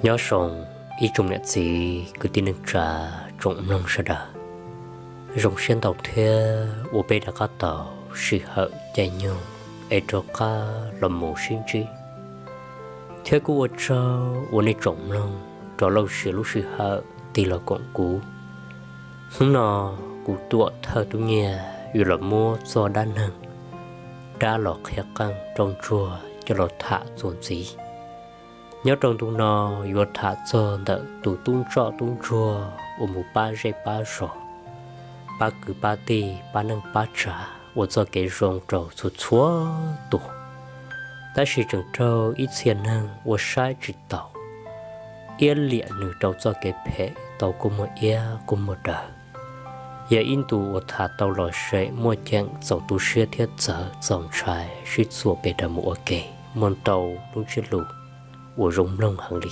Nyob zoo ib tsoom niam txiv kwv tij neej tsa, tsoom mloog sawv daws. Zoo siab ntau thiab uas peb rov qab tau sij hawm caij nyoog es rov qab los mus sib ntsib, thiab kuj ua tsaug uas nej tsoom mloog rov los siv lub sij hawm tig los koom kuv. Hnub no kuv Tuam Thawj Tub Nyiag yuav los muab txoj dab neeg Dab Los Qhia Qeej rau ntsuag coj los tham txuas ntxiv. Nyob rau ntu no yuav tham txog ntawm tus tub ntsoj tub ntsuag uas mus pab zej pab zos, pab kwv pab tij, pab neej pab tsav, ua txoj kev zoo rau txhua txhua tus. Tab sis tseem raug ib txhia neeg ua saib tsis taus, iab liam nws rau txoj kev phem tau kua muag iab kua muag daw. Yog ib ntu uas tham tau los sem muaj ceem txaus tu siab thiab txawv txaus ntshai sib txuas pes daws mus ua ke, muaj ntau lub ntsiab lus uas zoo mloog heev li.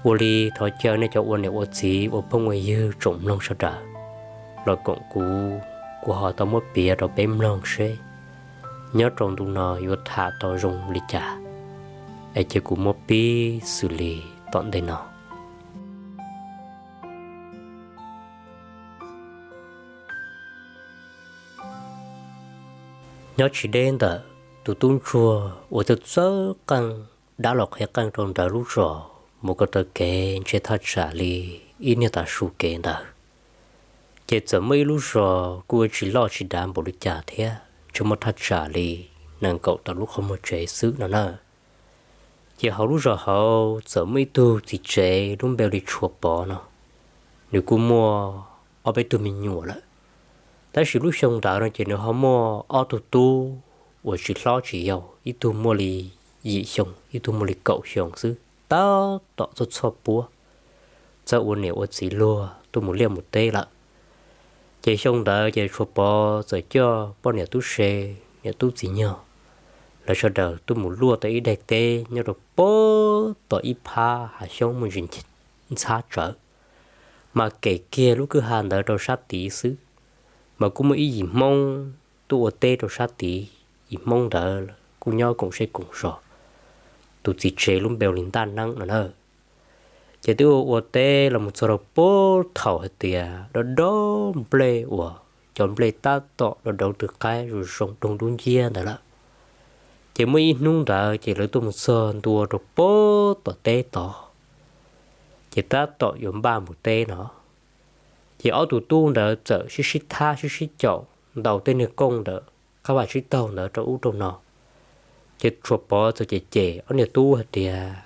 Ua li thov caw nej cov ua niam ua txiv ua phooj ua ywg tsoom mloog sawv daws los koom kuv, kuv ho tau muab piav rau peb mloog seb nyob rau ntu no yuav tham tau zoo li cas. Es cia kuv muab pib xws li tom ntej no. Nyob tsis deb ntawm tus tub ntsuag uas txawj txawj qeej dab los qhia qeej rau nrad lub zos mus kom taw kev ntshe thaj tsam li ib niag tav su kev ntawd, ces txawm muaj ib lub zos kuj ua tsis loj tsis dav npaum li cas thiab, ntshe muaj thaj tsam li nees nkaum tawm lub qhov muag tsev xwb no na. Ces hauv lub zos hauv txawm muaj ib tug txiv tsev lub npe li Tshuav Pov no, nws kuj muaj ob peb tug me nyuam lawm. Tab sis lub xyoo ntawd no ces nws ho muaj ob tug tub uas tsis hlob tsis yau, ib tug muaj li yim xyoo, ib tug muaj li kaum xyoo xwb, tab tom txog txhoj puab, txawj ua niam ua txiv luag tuaj mus liaj mus teb lawm. Ces xyoo ntawd ces Tshuav Pov txawm coj poj niam tub se, niam tub txiv nyog, lawv sawv daws tuaj mus luaj tau ib daim teb nyob rau puag tom ib phab hav xyoob muaj ntsis ntxhab tsawv, mas kem kiag lub kwj ha ntawd rau sab tid xwb. Mas kuj muaj ib yim Hmoob tuaj ua teb rau sab tid, yim Hmoob ntawd kuj nyob koom zej koom zos, tus txiv tsev lub npe ua li Ntaj Neeb no na. Ces twb ua ua teb los mus txog rau puag thaum hais tias dob dob nplej uas cov nplej tab tom dob dob tw qaib zoo zoo doog dub nciab ntawd lawm. Ces muaj ib hnub ntawd ces lawv tuaj mus txog ntua rau puag tom teb tod, ces tab tom yuav npaj mus teb no, ces ob tug tub ntawd txawm sib sib thab sib sib caum ntaus tej niag kooj ntawm qab vaj tsib taug ntawd rau ub rau no. Ces Tshuav Pov txawm cem cem ob niag tub hais tias,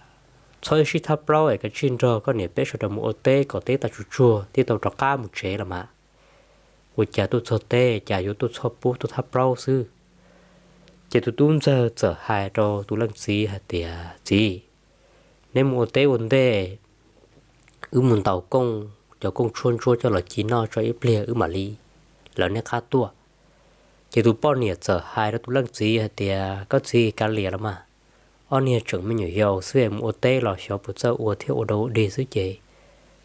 txhob sib thab plaub es kav tsij nrog koj niam peb sawv daws mus ua teb kom teb tau tsuag tsuag thiaj tau rov qab mus tsev los mas. Ua cas tuaj txog teb cas yuav tuaj txhoj puab tuaj thab plaub xwb. Ces tus tub ntxawg txawm hais rau tus leej txiv hais tias, txiv, neb mus ua teb ua ntej, wb mus ntaus kooj, cov kooj tshuab ntsuab coj los ci noj tso ib pliag wb mam li lawv neb qab tuaj. Ces tus poj niam txawm hais rau tus leej txiv hais tias, koj txiv, kav liam los mas, ob niag tseem me nyuam yaus xwb es mus ua teb los xyov puas txawj ua thiab ua dog ua dig xwb ces,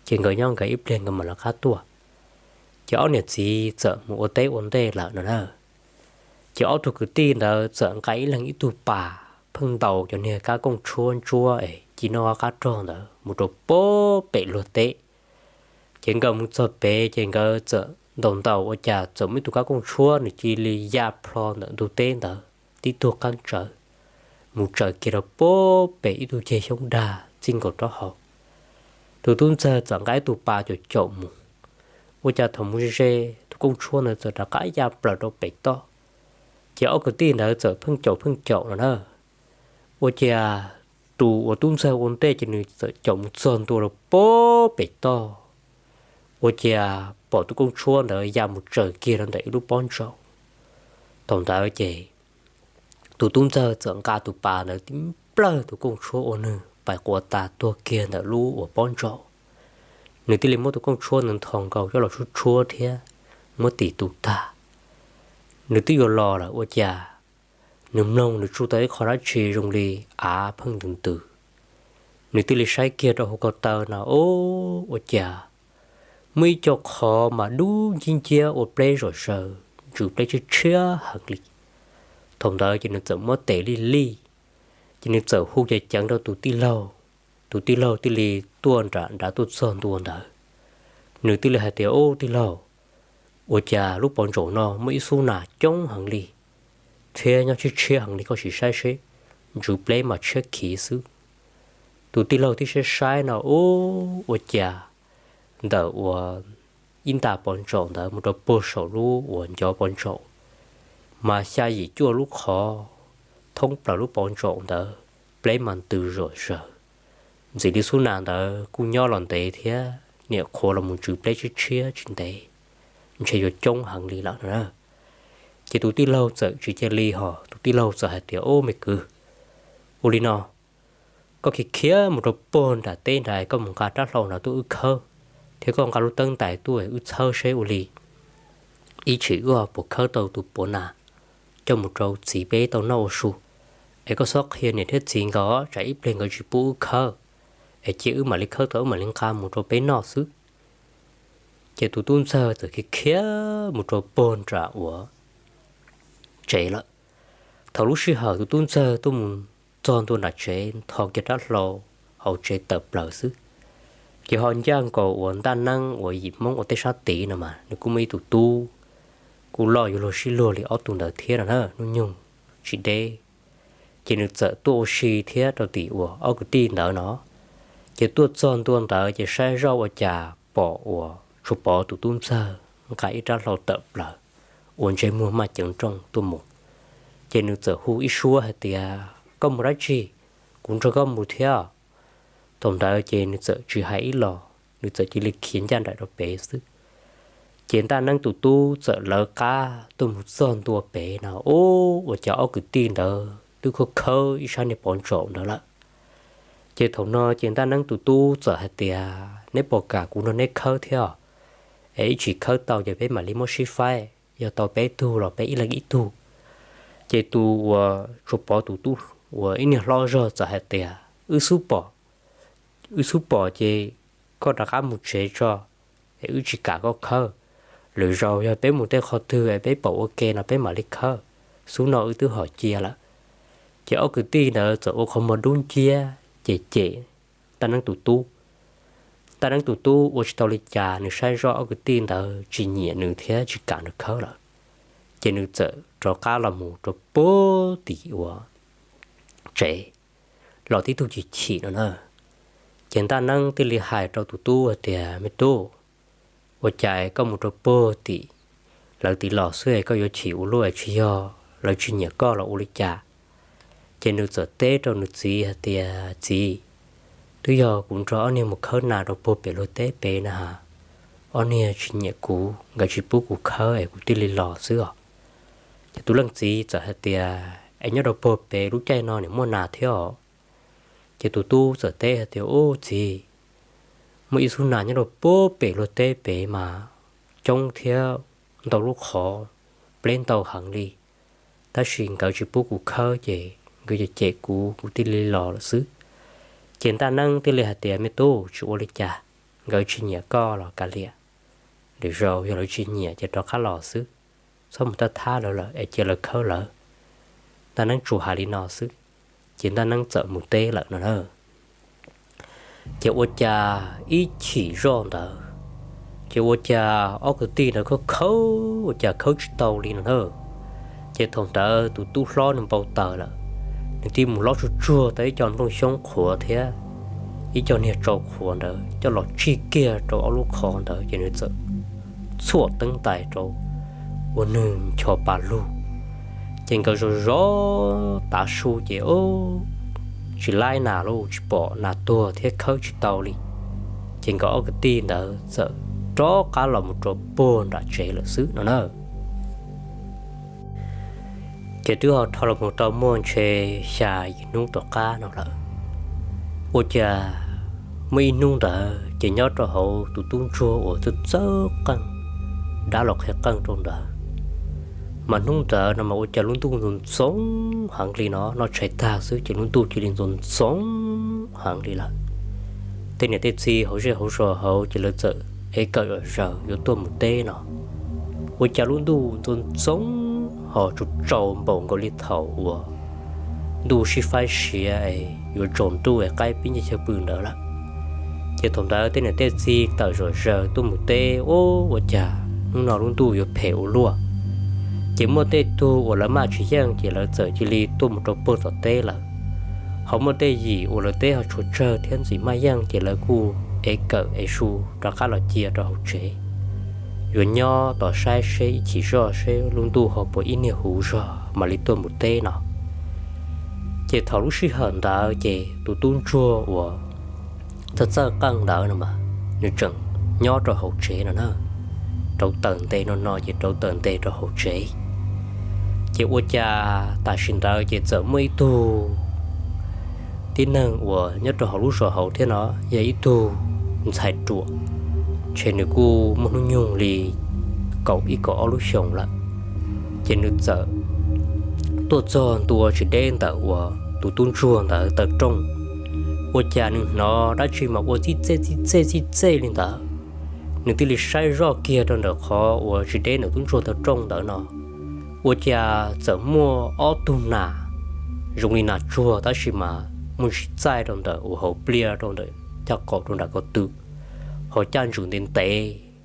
ces nkawd nyob nkawd ib pliag nkawd mam lawv qab tuaj. Ces ob niam txiv txawm mus ua teb ua ntej lawm no na. Ces ob tug kwv tij ntawd txawm nqa ib leeg ib tug pas pheej ntaus cov niag kab kooj tshuab ntsuab es ci noj qab rog ntawd mus rau puag pem luag teb. Ces nkawd mus txog pem ces nkawd txawm ntaus ntaus ua cas txawm muaj ib tug kab kooj tshuab nws cia li ya plho ntawm ntug teb ntawd tib tug qeeb tsawv, mus tsaws kiag rau puag pem ib tug ceg xyoob dag txij nkaus rau hauv. Tus tub ntxawg txawm nqa ib tug pas caum caum mus, ua cas thaum mus ze ze tus kooj tshuab ntawd txawm rov qab ya plaws rau pem toj. Ces ob kwv tij ntawd txawm pheej caum pheej caum no na. Ua cas tus uas tub ntxawg ua ntej ces nws txawm caum mus txog ntua rau puag pem toj, ua cas pom tus kooj tshuab ntawd ya mus tsaws kiag rau ntawm ib lub pob ntsaum. Thaum ntawd ces tus tub ntxawg txawm nqa tus pas ntawd tib nplawg tus kooj tshuab ua nws pais quav tas tuag kiag ntawm lub uas pob ntsaum. Nws thiaj li muab tus kooj tshuab ntawd nthos nkaus coj los tshuab tshuab thiab muab tis tu tag. Nws twb yuav los lawm ua cas nws mloog nws tsuj tau ib qho dab tsi zoo li av pheej ntws ntws. Nws thiaj li saib kiag rau hauv ko taw no, ub, ua cas muaj ib co qhov mas dub nciab nciab ua pleb zom zaws, ntsws pleb tshiab tshiab heev li. Thaum ntawd ces nws txawm muab tes lij lij, ces nws txawm hu ceev ceev rau tus tij laug. Tus tij laug thiaj li tuaj nram nrad tuaj txog ntua ntawd. Nws thiaj li hais tias, ub, tij laug, ua cas lub pob ntsaum no muaj ib xub nas coob heev li, thiab nyob tshiab tshiab heev li, koj sim saib seb, ntsws pleb mas tshiab khiv xwb. Tus tij laug thiaj saib saib no, ub, ua cas ntawm uas ib nta pob ntsaum ntawd mus rau puag saum lub uas ncov pob ntsaum mas xya yim cuaj lub qhov thoob plaws lub pob ntsaum ntawd, pleb mas ntws zom zaws. Ntxim li xub nas ntawd kuj nyob los ntev thiab niam qhuav los mus ntsws pleb tshiab tshiab tsis ntev, ntshe yuav coob heev li lawm no na. Ces tus tij laug txawm tsis cia li hos, tus tij laug txawm hais tias, ub, me kwv, ua li no, koj khiav khiav mus rau puag nram teb nrad, koj mus nqa rab hlau nrad tuaj wb khawb, thiab koj nqa lub teeb ntais tuaj wb txhawb seb ua li ib chim wb ho puas khawb tau tus puav nas coj mus rau txiv peb tau noj ua su. Es koj txhob qhia niam thiab txiv nkawd, tsam ib pliag nkawd tsis pub wb khawb, es cia wb mam li khawb tau wb mam li nqa mus rau peb noj xwb. Ces tus tub ntxawg txawm khiav khiav mus rau puag nram uas tsev lawm. Thaum lub sij hawm tus tub ntxawg tuaj mus txog ntua nram tsev, nthos kiag rab hlau hauv tsev tawm plaws xwb, ces ho ncaj nkaus uas ntaj neeb uas yim Hmoob ua teb sab tid no mas nws kuj muaj ib tug tub, kuj loj yuav luag sib luag li ob tug ntawd thiab no na, hnub nyoog tsis deb. Ces nws txawm tuaj ua si thiab rau tim uas ob kwv tij ntawd no. Ces tuaj txog ntua ntawd ces saib zoj ua cas pom uas Tsuas Pov tus tub ntxawg nqa ib rab hlau tawm plaws uas ntsej muag maj ceev nrooj tuaj mus. Ces nws txawm hu ib suab hais tias, koj mus dab tsi? Kuv nrog koj mus thiab. Thaum ntawd ces nws txawm tsis hais ib los, nws txawm cia li khiav ncaj nraim rau pem xwb. Ces ntaj neeb tus tub txawm lawv qab tuaj mus txog ntua pem no, ub, ua cas ob kwv tij ntawd twb khawb khawb ib sab niag pob ntsaum ntawd lawm. Ces thaum no ces ntaj neeb tus tub txawm hais tias, neb puas kam kuv nrog neb khawb thiab? Es ib chim khawb tau ces peb mam li muab sib faib, yog tau peb tug los peb ib leeg ib tug. Ces tus uas Tsuas Pov tus tub uas ib niag hlob zog txawm hais tias, wb xub pom, wb xub pom ces koj rov qab mus tsev tso, es wb tsis kam koj khawb. Lwm zaus yog peb mus tej qhov twg es peb pom ua ke no peb mam li khawb, xub no wb twb hom cia lawm. Ces ob kwv tij ntawd txawm ua qhov muag dub nciab ces cem ntaj neeb tus tub. Ntaj neeb tus tub ua tsis tau li cas, nws saib zoj ob kwv tij ntawd tsis nyiam nws thiab tsis kam nws khawb lawm, ces nws txawm rov qab los mus rau puag tim uas tsev, los tib tug chim chim no na. Ces ntaj neeb thiaj li hais rau tus tub hais tias, me tub, ua cas koj mus rau puag tim lawv tid los xwb es koj yuav chim ua luaj es tsis yog lawv tsis nyiam koj los ua li cas? Ces nws txawm teb rau nws txiv hais tias, txiv, twb yog kuv nrog ob niag mus khawb nas rau puag pem luag teb pem na has, ob niag tsis nyiam kuv, nkawd tsis pub kuv khawb es kuv thiaj li los xwb os. Ces tus leej txiv txawm hais tias, es nyob rau puag pem lub caij no nim muaj nas thiab os? Ces tus tub txawm teb hais tias, ub txiv, muaj ib xub nas nyob rau puag pem luag teb pem mas coob thiab ntau lub qhov, pleb ntau heev li. Tab sis nkawd tsis pub kuv khawb ces nkawd cem cem kuv, kuv thiaj li los lawm xwb. Ces ntaj neeb thiaj li hais tias, me tub, tsis ua li cas, nkawd tsis nyiam koj los kav liam, lwm zaus yog lawv tsis nyiam ces rov qab los xwb, txhob mus tab thab lawv lawm es cia lawv khawb lawv. Ntaj neeb tsuas hais li no xwb, ces ntaj neeb txawm mus teb lawm no na. Ces ua cas ib chim zoj ntawd, ces ua cas ob kwv tij ntawd khawb khawb ua cas khawb tsis tau li no na. Ces thaum ntawd tus tub hlob nws npau taws lawm, nws thiaj mus lob tsuag tsuag tau ib co nplooj xyoob qhuav thiab ib co niag tsau qhuav ntawd coj los tsig kiag rau ob lub qhov ntawd, ces nws txawm txhuam teeb ntais rau ua nws ncho pa lug. Ces nkawd zov zov tav su ces tsis laib nas lauj, tsis pom nas tuag thiab khawb tsis tau li. Ces nkawd ob kwv tij ntawd txawm rov qab los mus rau puag nram tsev lawm xwb no na. Ces twb ho dhau los mus tau muaj ntshe xya yim hnub tom qab no lawm, Ua cas muaj ib hnub ntawd ces nyob rau hauv tus tub ntsuag uas txawj txawj qeej, dab los qhia qeej rau ntawd, mas hnub ntawd no mas ua cas lub ntuj ntxoov ntxoo heev li no, noj tshais tag xwb ces lub ntuj cia li ntxoov ntxoo heev li lawm. Tej niam tej txiv hauv zej hauv zos hauv ces lawv txawm ev kawm zom zaws yuav tuaj mus teb no, ua cas lub ntuj ntxoov ntxoo ho tsaus tsaus npaum nkaus li thaum uas ntuj sib faib siav es yuav tsaus ntuj es qaib pib nce chaw pw ntawd lawm. Ces thaum ntawd tej niam tej txiv tawm zom zaws tuaj mus teb, ua cas hnub no lub ntuj yuav phem ua luaj. Ces muaj tej tug uas lawv maj tsis yeej ces lawv txawm cia li tuaj mus rau puag tom teb lawm. Ho muaj tej yim uas lawv teb ho tshuav tsawg thiab ntxim maj yeej ces lawv kuj ev kawm ev su rov qab los cia rau hauv tsev, yuav nyob tos saib seb ib chim zoj seb lub ntuj ho puas ib niag huv zog mam li tuaj mus teb no. Ces thaum lub sij hawm ntawd ces tus tub ntsuag uas txawj txawj qeej ntawd no mas nws tseem nyob rau hauv tsev no na, rauv taws nte no no ces rauv taws nte rau hauv tsev. Ces ua cas tam sim ntawd ces txawm muaj ib tug tib neeg uas nyob rau hauv lub zos hauv thiab no, yog ib tug ntxhais ruam, ntshe nws kuj muaj hnub nyoog li kaum ib kaum ob lub xyoos lawm. Ces nws txawm tuaj txog ntua tsis deb ntawm uas tus tub ntsuag ntawd taw rooj, ua cas nws hnov dab tsi mas ua txij txej txij txej txij txej li ntawd. Nws thiaj li saib zoj kiag rau ntawm qhov uas tsis deb ntawm tub ntsuag taw rooj ntawd no, ua cas txawm muaj ob tug nas zoo li nas tsuag tab sis mas muaj ntsis txaij rau ntawm uas hauv pliaj rau ntawm caj qaum rau nram ko tw, ho caj ntswm ntev ntev.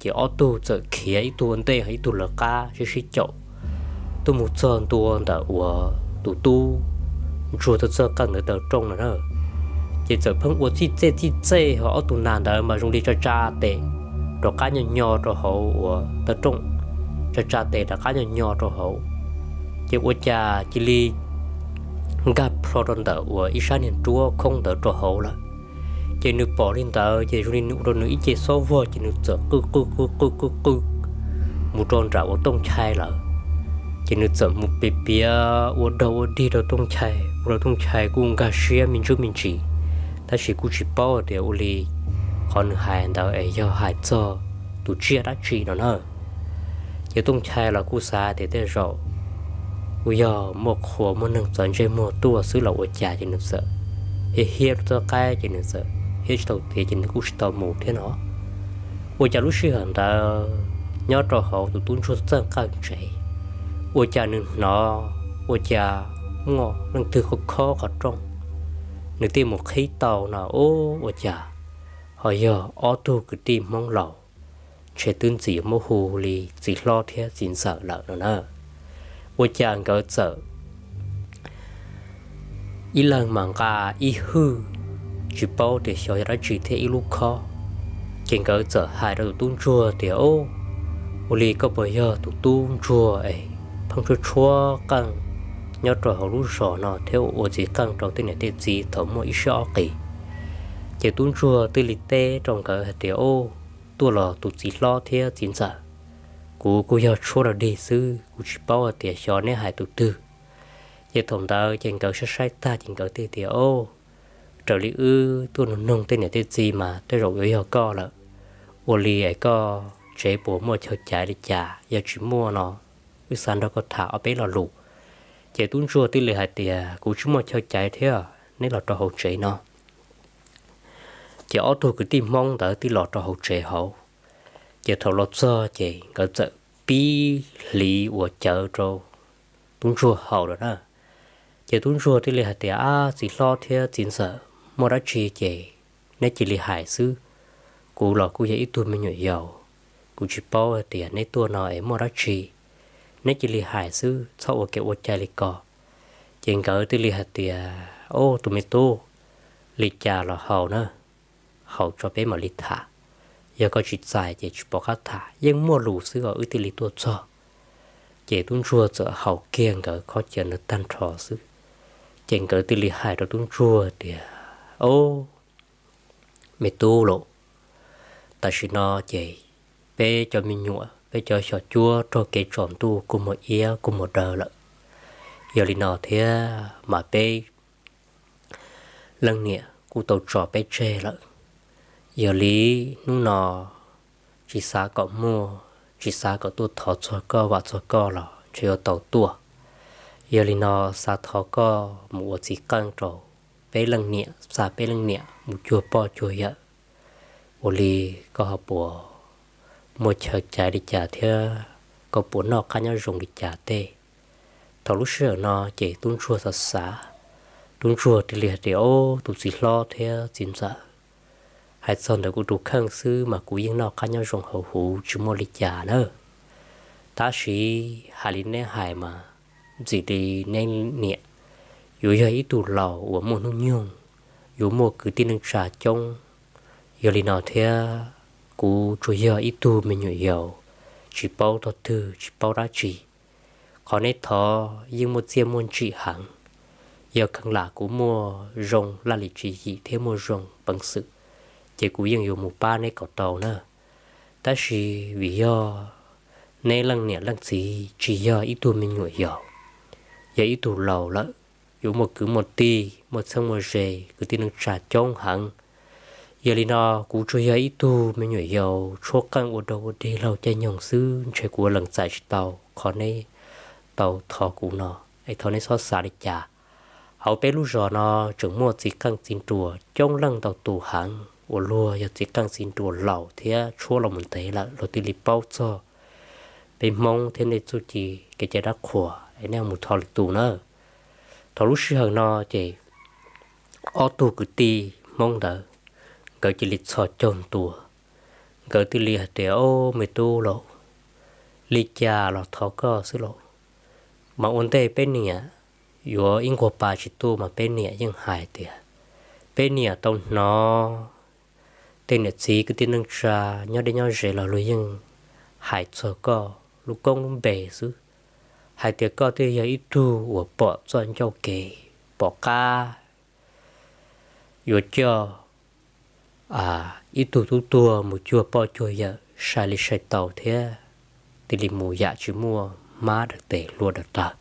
Ces ob tug txawm khiav ib tug ua ntej ho ib tug lawv qab sib sib caum tuaj mus txog ntua ntawm uas tus tub ntsuag txawj txawj qeej ntawd taw rooj no na. Ces txawm pheej ua txij txej txij txej ho ob tug nas ntawd mas zoo li tsa tsa tes rov qab nyo nyo rau hauv uas taw rooj, tsa tsa tes rov qab nyo nyo rau hauv. Ces ua cas cia li nkag plho rau ntawm uas ib sab niag nruab khoob ntawd rau hauv lawm. Ces nws pom li ntawd ces zoo li nws ua rau nws ib ce xob vog ces nws txawm qw qw qw qw qw qw mus rau nram uas Tooj Chai lawm. Ces nws txawm mus piav piav ua dog ua dig rau Tooj Chai, ua rau Tooj Chai kuj nkag siab me ntsuj me ntsis, tab sis kuj tsis paub tias ua li qhov nws hais ntawd es yog hais txog tus tsiaj dab tsi no na. Ces Tooj Chai los kuj xav tias tej zaum kuj yog muaj qhua muaj neeg txawv ntsej muag tuaj xwb los ua cas, ces nws txawm hiab hiab rau txoj qaib ces nws txawm hiab tsis tau tiav ces nws kuj tsis tau mus thiab no. Ua cas lub sij hawm ntawd nyob rau hauv tus tub ntsuag txawj qeej tsev, ua cas nws hnov ua cas muaj leej twg khob khob qhov rooj, nws thiaj mus qhib tau no, ua cas ho yog ob tug kwv tij Hmoob laus, ntshe twb ntxim muab hu li txiv hlob thiab txiv ntxawm lawm no na. Ua cas nkawd txawm ib leeg mas nqa ib hwj, tsis paub tias xyov yog dab tsi thiab ib lub khob. Ces nkawd txawm hais rau tus tub ntsuag tias, Ua li koj puas yog tus tub ntsuag es pheej tshuab tshuab qeej nyob rau hauv lub zos no thiab ua txiv qeej rau tej niam tej txiv thaum muaj ib siab ob qis? Ces tub ntsuag thiaj li teb rau nkawd hais tias, Tuaj los tus txiv hlob thiab txiv ntxawm, kuv kuj yog tshuab dog dig xwb, kuv tsis paub hais tias xyov neb hais tus twg. Ces thaum ntawd ces nkawd saib saib tag ces nkawd thiaj tias, Raws li wb tuaj nug noog tej niam tej txiv mas tej zaum yuav yog koj lawm. Ua li es koj tsev puas muaj chaw caiv li cas? Yog tsis muaj no wb xav nrog koj tham ob peb lo lus. Ces tub ntsuag thiaj li hais tias, Kuv tsis muaj chaw caiv thiab, neb los rau hauv tsev no. Ces ob tug kwv tij Hmoob ntawd thiaj los rau hauv tsev hauv. Ces thaum los txog ces nkawd txawm pib hliv uas cawv rau tub ntsuag haus lawm na. Ces tub ntsuag thiaj li hais tias, Ab, txiv hlob thiab txiv ntxawm, muaj dab tsi ces neb cia li hais xwb. Kuv los kuj yog ib tug me nyuam yaus, kuv tsis paub hais tias neb tuaj no es muaj dab tsi. Neb cia li hais xwb, txhob ua kev ua cai li ko. Ces nkawd thiaj li hais tias, Au, tus me tub, li cas los haus na, haus tso peb mam li tham. Yog koj tsis txais ces tsis pom qab tham, yeej muaj lus xwb os, wb thiaj li tuaj txog. Ces tub ntsuag txawm haus kiag nkawd khob cia ntawd tag nrho xwb. Ces nkawd thiaj li hais rau tub ntsuag tias, Au, me tub lauj, tam sim no ces peb cov me nyuam, peb cov xyom cuab raug kev tsaus ntuj kua muag iab kua muag daw lawm. Yog li no thiab mas peb leej niam kuj tau tso peb tseg lawm. Yog li hnub no tsis xav kom muaj, tsis xav kom tuaj thov txog koj vam txog koj los ntshe yuav tau tuaj. Yog li no xav thov koj mus ua txiv qeej rau peb leej niam, xa peb leej niam mus cuag poj cuag yawm. Ua li koj ho puas muaj chaw caiv li cas thiab koj puas noj qab nyob zoo li cas tej? Thaum lub sij hawm no ces tub ntsuag xav xav, tub ntsuag thiaj li hais tias, Ob, tus txiv hlob thiab txiv ntxawm, hais txog ntawm kuv tus kheej xwb mas kuv yeej noj qab nyob zoo hauv huv tsis muaj li cas na. Tab sis hais li neb hais mas ntxim li neb niam yuav yog ib tug laus uas muaj hnub nyoog, yuav muaj kwv tij neej tsa coob. Yog li no thiab kuv tsuas yog ib tug me nyuam yaus tsis paub tog twg tsis paub dab tsi. Qhov neb thov yeej muaj txiaj muaj ntsim heev. Yog kheev lam kuv muaj zoo laj lim tswv yim thiab muaj zoo peev xwm, ces kuv yeej yuav mus pab neb kom tau na. Tab sis vim yog neb leej niam leej txiv tsis yog ib tug me nyuam yaus, yog ib tug laus lawm, yuav muaj kwv muaj tij, muaj txheeb muaj ze, kwv tij neej tsa coob heev. Yog li no kuv tsuas yog ib tug me nyuam yaus tshuab qeej ua dog ua dig laug caij nyoog xwb, ntshe kuv ua lees txais tsis tau qhov neb tau thov kuv no, es thov neb txhob xav li cas. Hauv peb lub zos no tseem muaj txiv qeej txiv nruas coob leej ntau tus heev uas luag yog txiv qeej txiv nruas laus thiab tshuab los mus ntev lawm, luag thiaj li paub txog peb Hmoob thiab nej txuj ci kev cai dab qhuas, es nej mus thov lwm tus na. Thaum lub sij hawm no ces ob tug kwv tij Hmoob ntawd nkawd cia li txhos caug ntua, nkawd thiaj li hais tias, Ob, me tub lauj, li cas los thov koj xwb lauj. Mas ua ntej peb niam yuav ib nquag pa tsis tuaj mas peb niam yeej hais tias peb niam tau hnov tej niam txiv kwv tij neej tsa nyob deb nyob ze los luag yeej hais txog koj lub koob lub npe xwb, hais tias koj thiaj yog ib tug uas pom txoj ncauj kev, pom qab yuav coj ib tug tub tuag mus cuag poj cuag yawm sai li sai tau thiab, thiaj li mus yam tsis muaj hmab daws tes hlua daws tawg.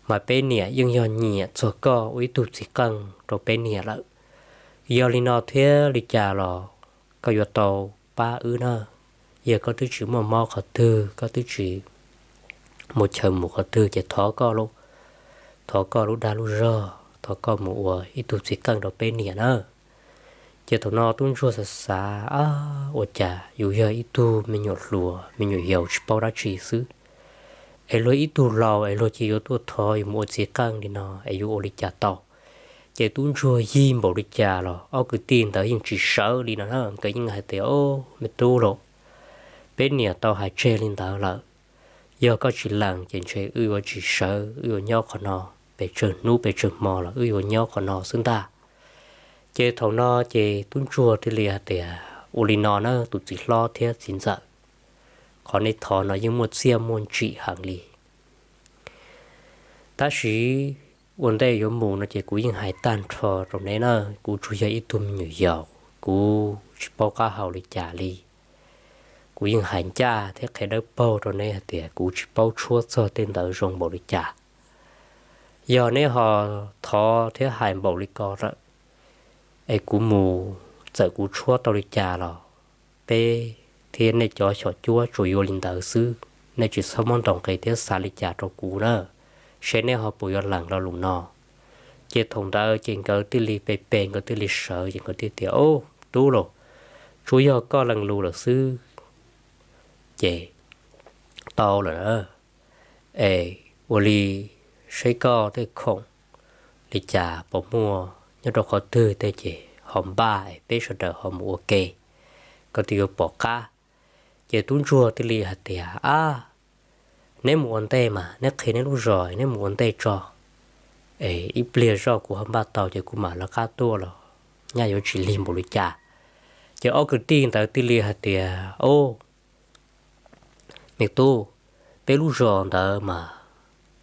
Mas peb niam yeej yog nyiam txog koj ua ib tug txiv qeej rau peb niam lawm. Yog li no thiab li cas los koj yuav tau pab wb na. Yog koj twb tsis muaj mob qhov twg, koj twb tsis muaj chaw mus qhov twg, ces thov koj, thov koj lub dag lub zog, thov koj mus ua ib tug txiv qeej rau peb niam na. Ces thaum no tub ntsuag xav xav, Ua cas yus yog ib tug me nyuam hluas me nyuam yaus tsis paub dab tsi xwb, es luag ib tug laus es luag cia yuav tuaj thov yus mus ua txiv qeej li no es yuav ua li cas tau? Ces tub ntsuag yig npaum li cas los ob kwv tij ntawd yeej tsis sawv li no na. Nkawd yeej hais tias, Ob, me tub lauj, peb niam tau hais tseg li ntawd lawm. Yog koj tsis lees ces ntshe wb yuav tsis sawv, wb yuav nyob qhov no pes tsawg hnub pes tsawg hmo los wb yuav nyob qhov no xwb ntag. Ces thaum no ces tub ntsuag thiaj li hais tias, Ua li no na tus txiv hlob thiab txiv ntxawm, qhov nej thov no yeej muaj txiaj muaj ntsim heev li. Tab sis ua ntej yuav mus no ces kuv yeej hais tag nrho rau neb na, kuv tsuas yog ib tug me nyuam yaus, kuv tsis paub qab hau li cas li. Kuv yeej hais ncaj thiab qhia dawb paug rau neb hais tias kuv tsis paub tshuab txog tej ntawd zoo npaum li cas. Yog neb ho thov thiab hais npaum li ko lawm, es kuv mus, txawm kuv tshuab tau li cas los peb thiab nej cov xyom cuab tsuas yuav li ntawd xwb, nej tsis txhob muab ntaus nqi thiab xav li cas rau kuv na, seb neb ho puas yuav lees lo lus no. Ces thaum ntawd ces nkawd thiaj li pe pe, nkawd thiaj li sawv, ces nkawd thiaj tias, Ob, tub lauj, tsuas yog koj lees lus lawm xwb ces tau lawm na. Es ua li seb koj tej khoom li cas puas muaj nyob rau qhov twg tej ces ho npaj es peb sawv daws ho mus ua ke, koj thiaj yuav pom qab. Ces tub ntsuag thiaj li hais tias, Ab, neb mus ua ntej mas, neb qhia neb lub zos neb mus ua ntej tso, es ib pliag zoj kuv ho npaj tau ces kuv mam lawv qab tuaj los nyaj yuav tsis lig npaum li cas. Ces ob kwv tij ntawd thiaj li hais tias, Ob, me tub, peb lub zos ntawd mas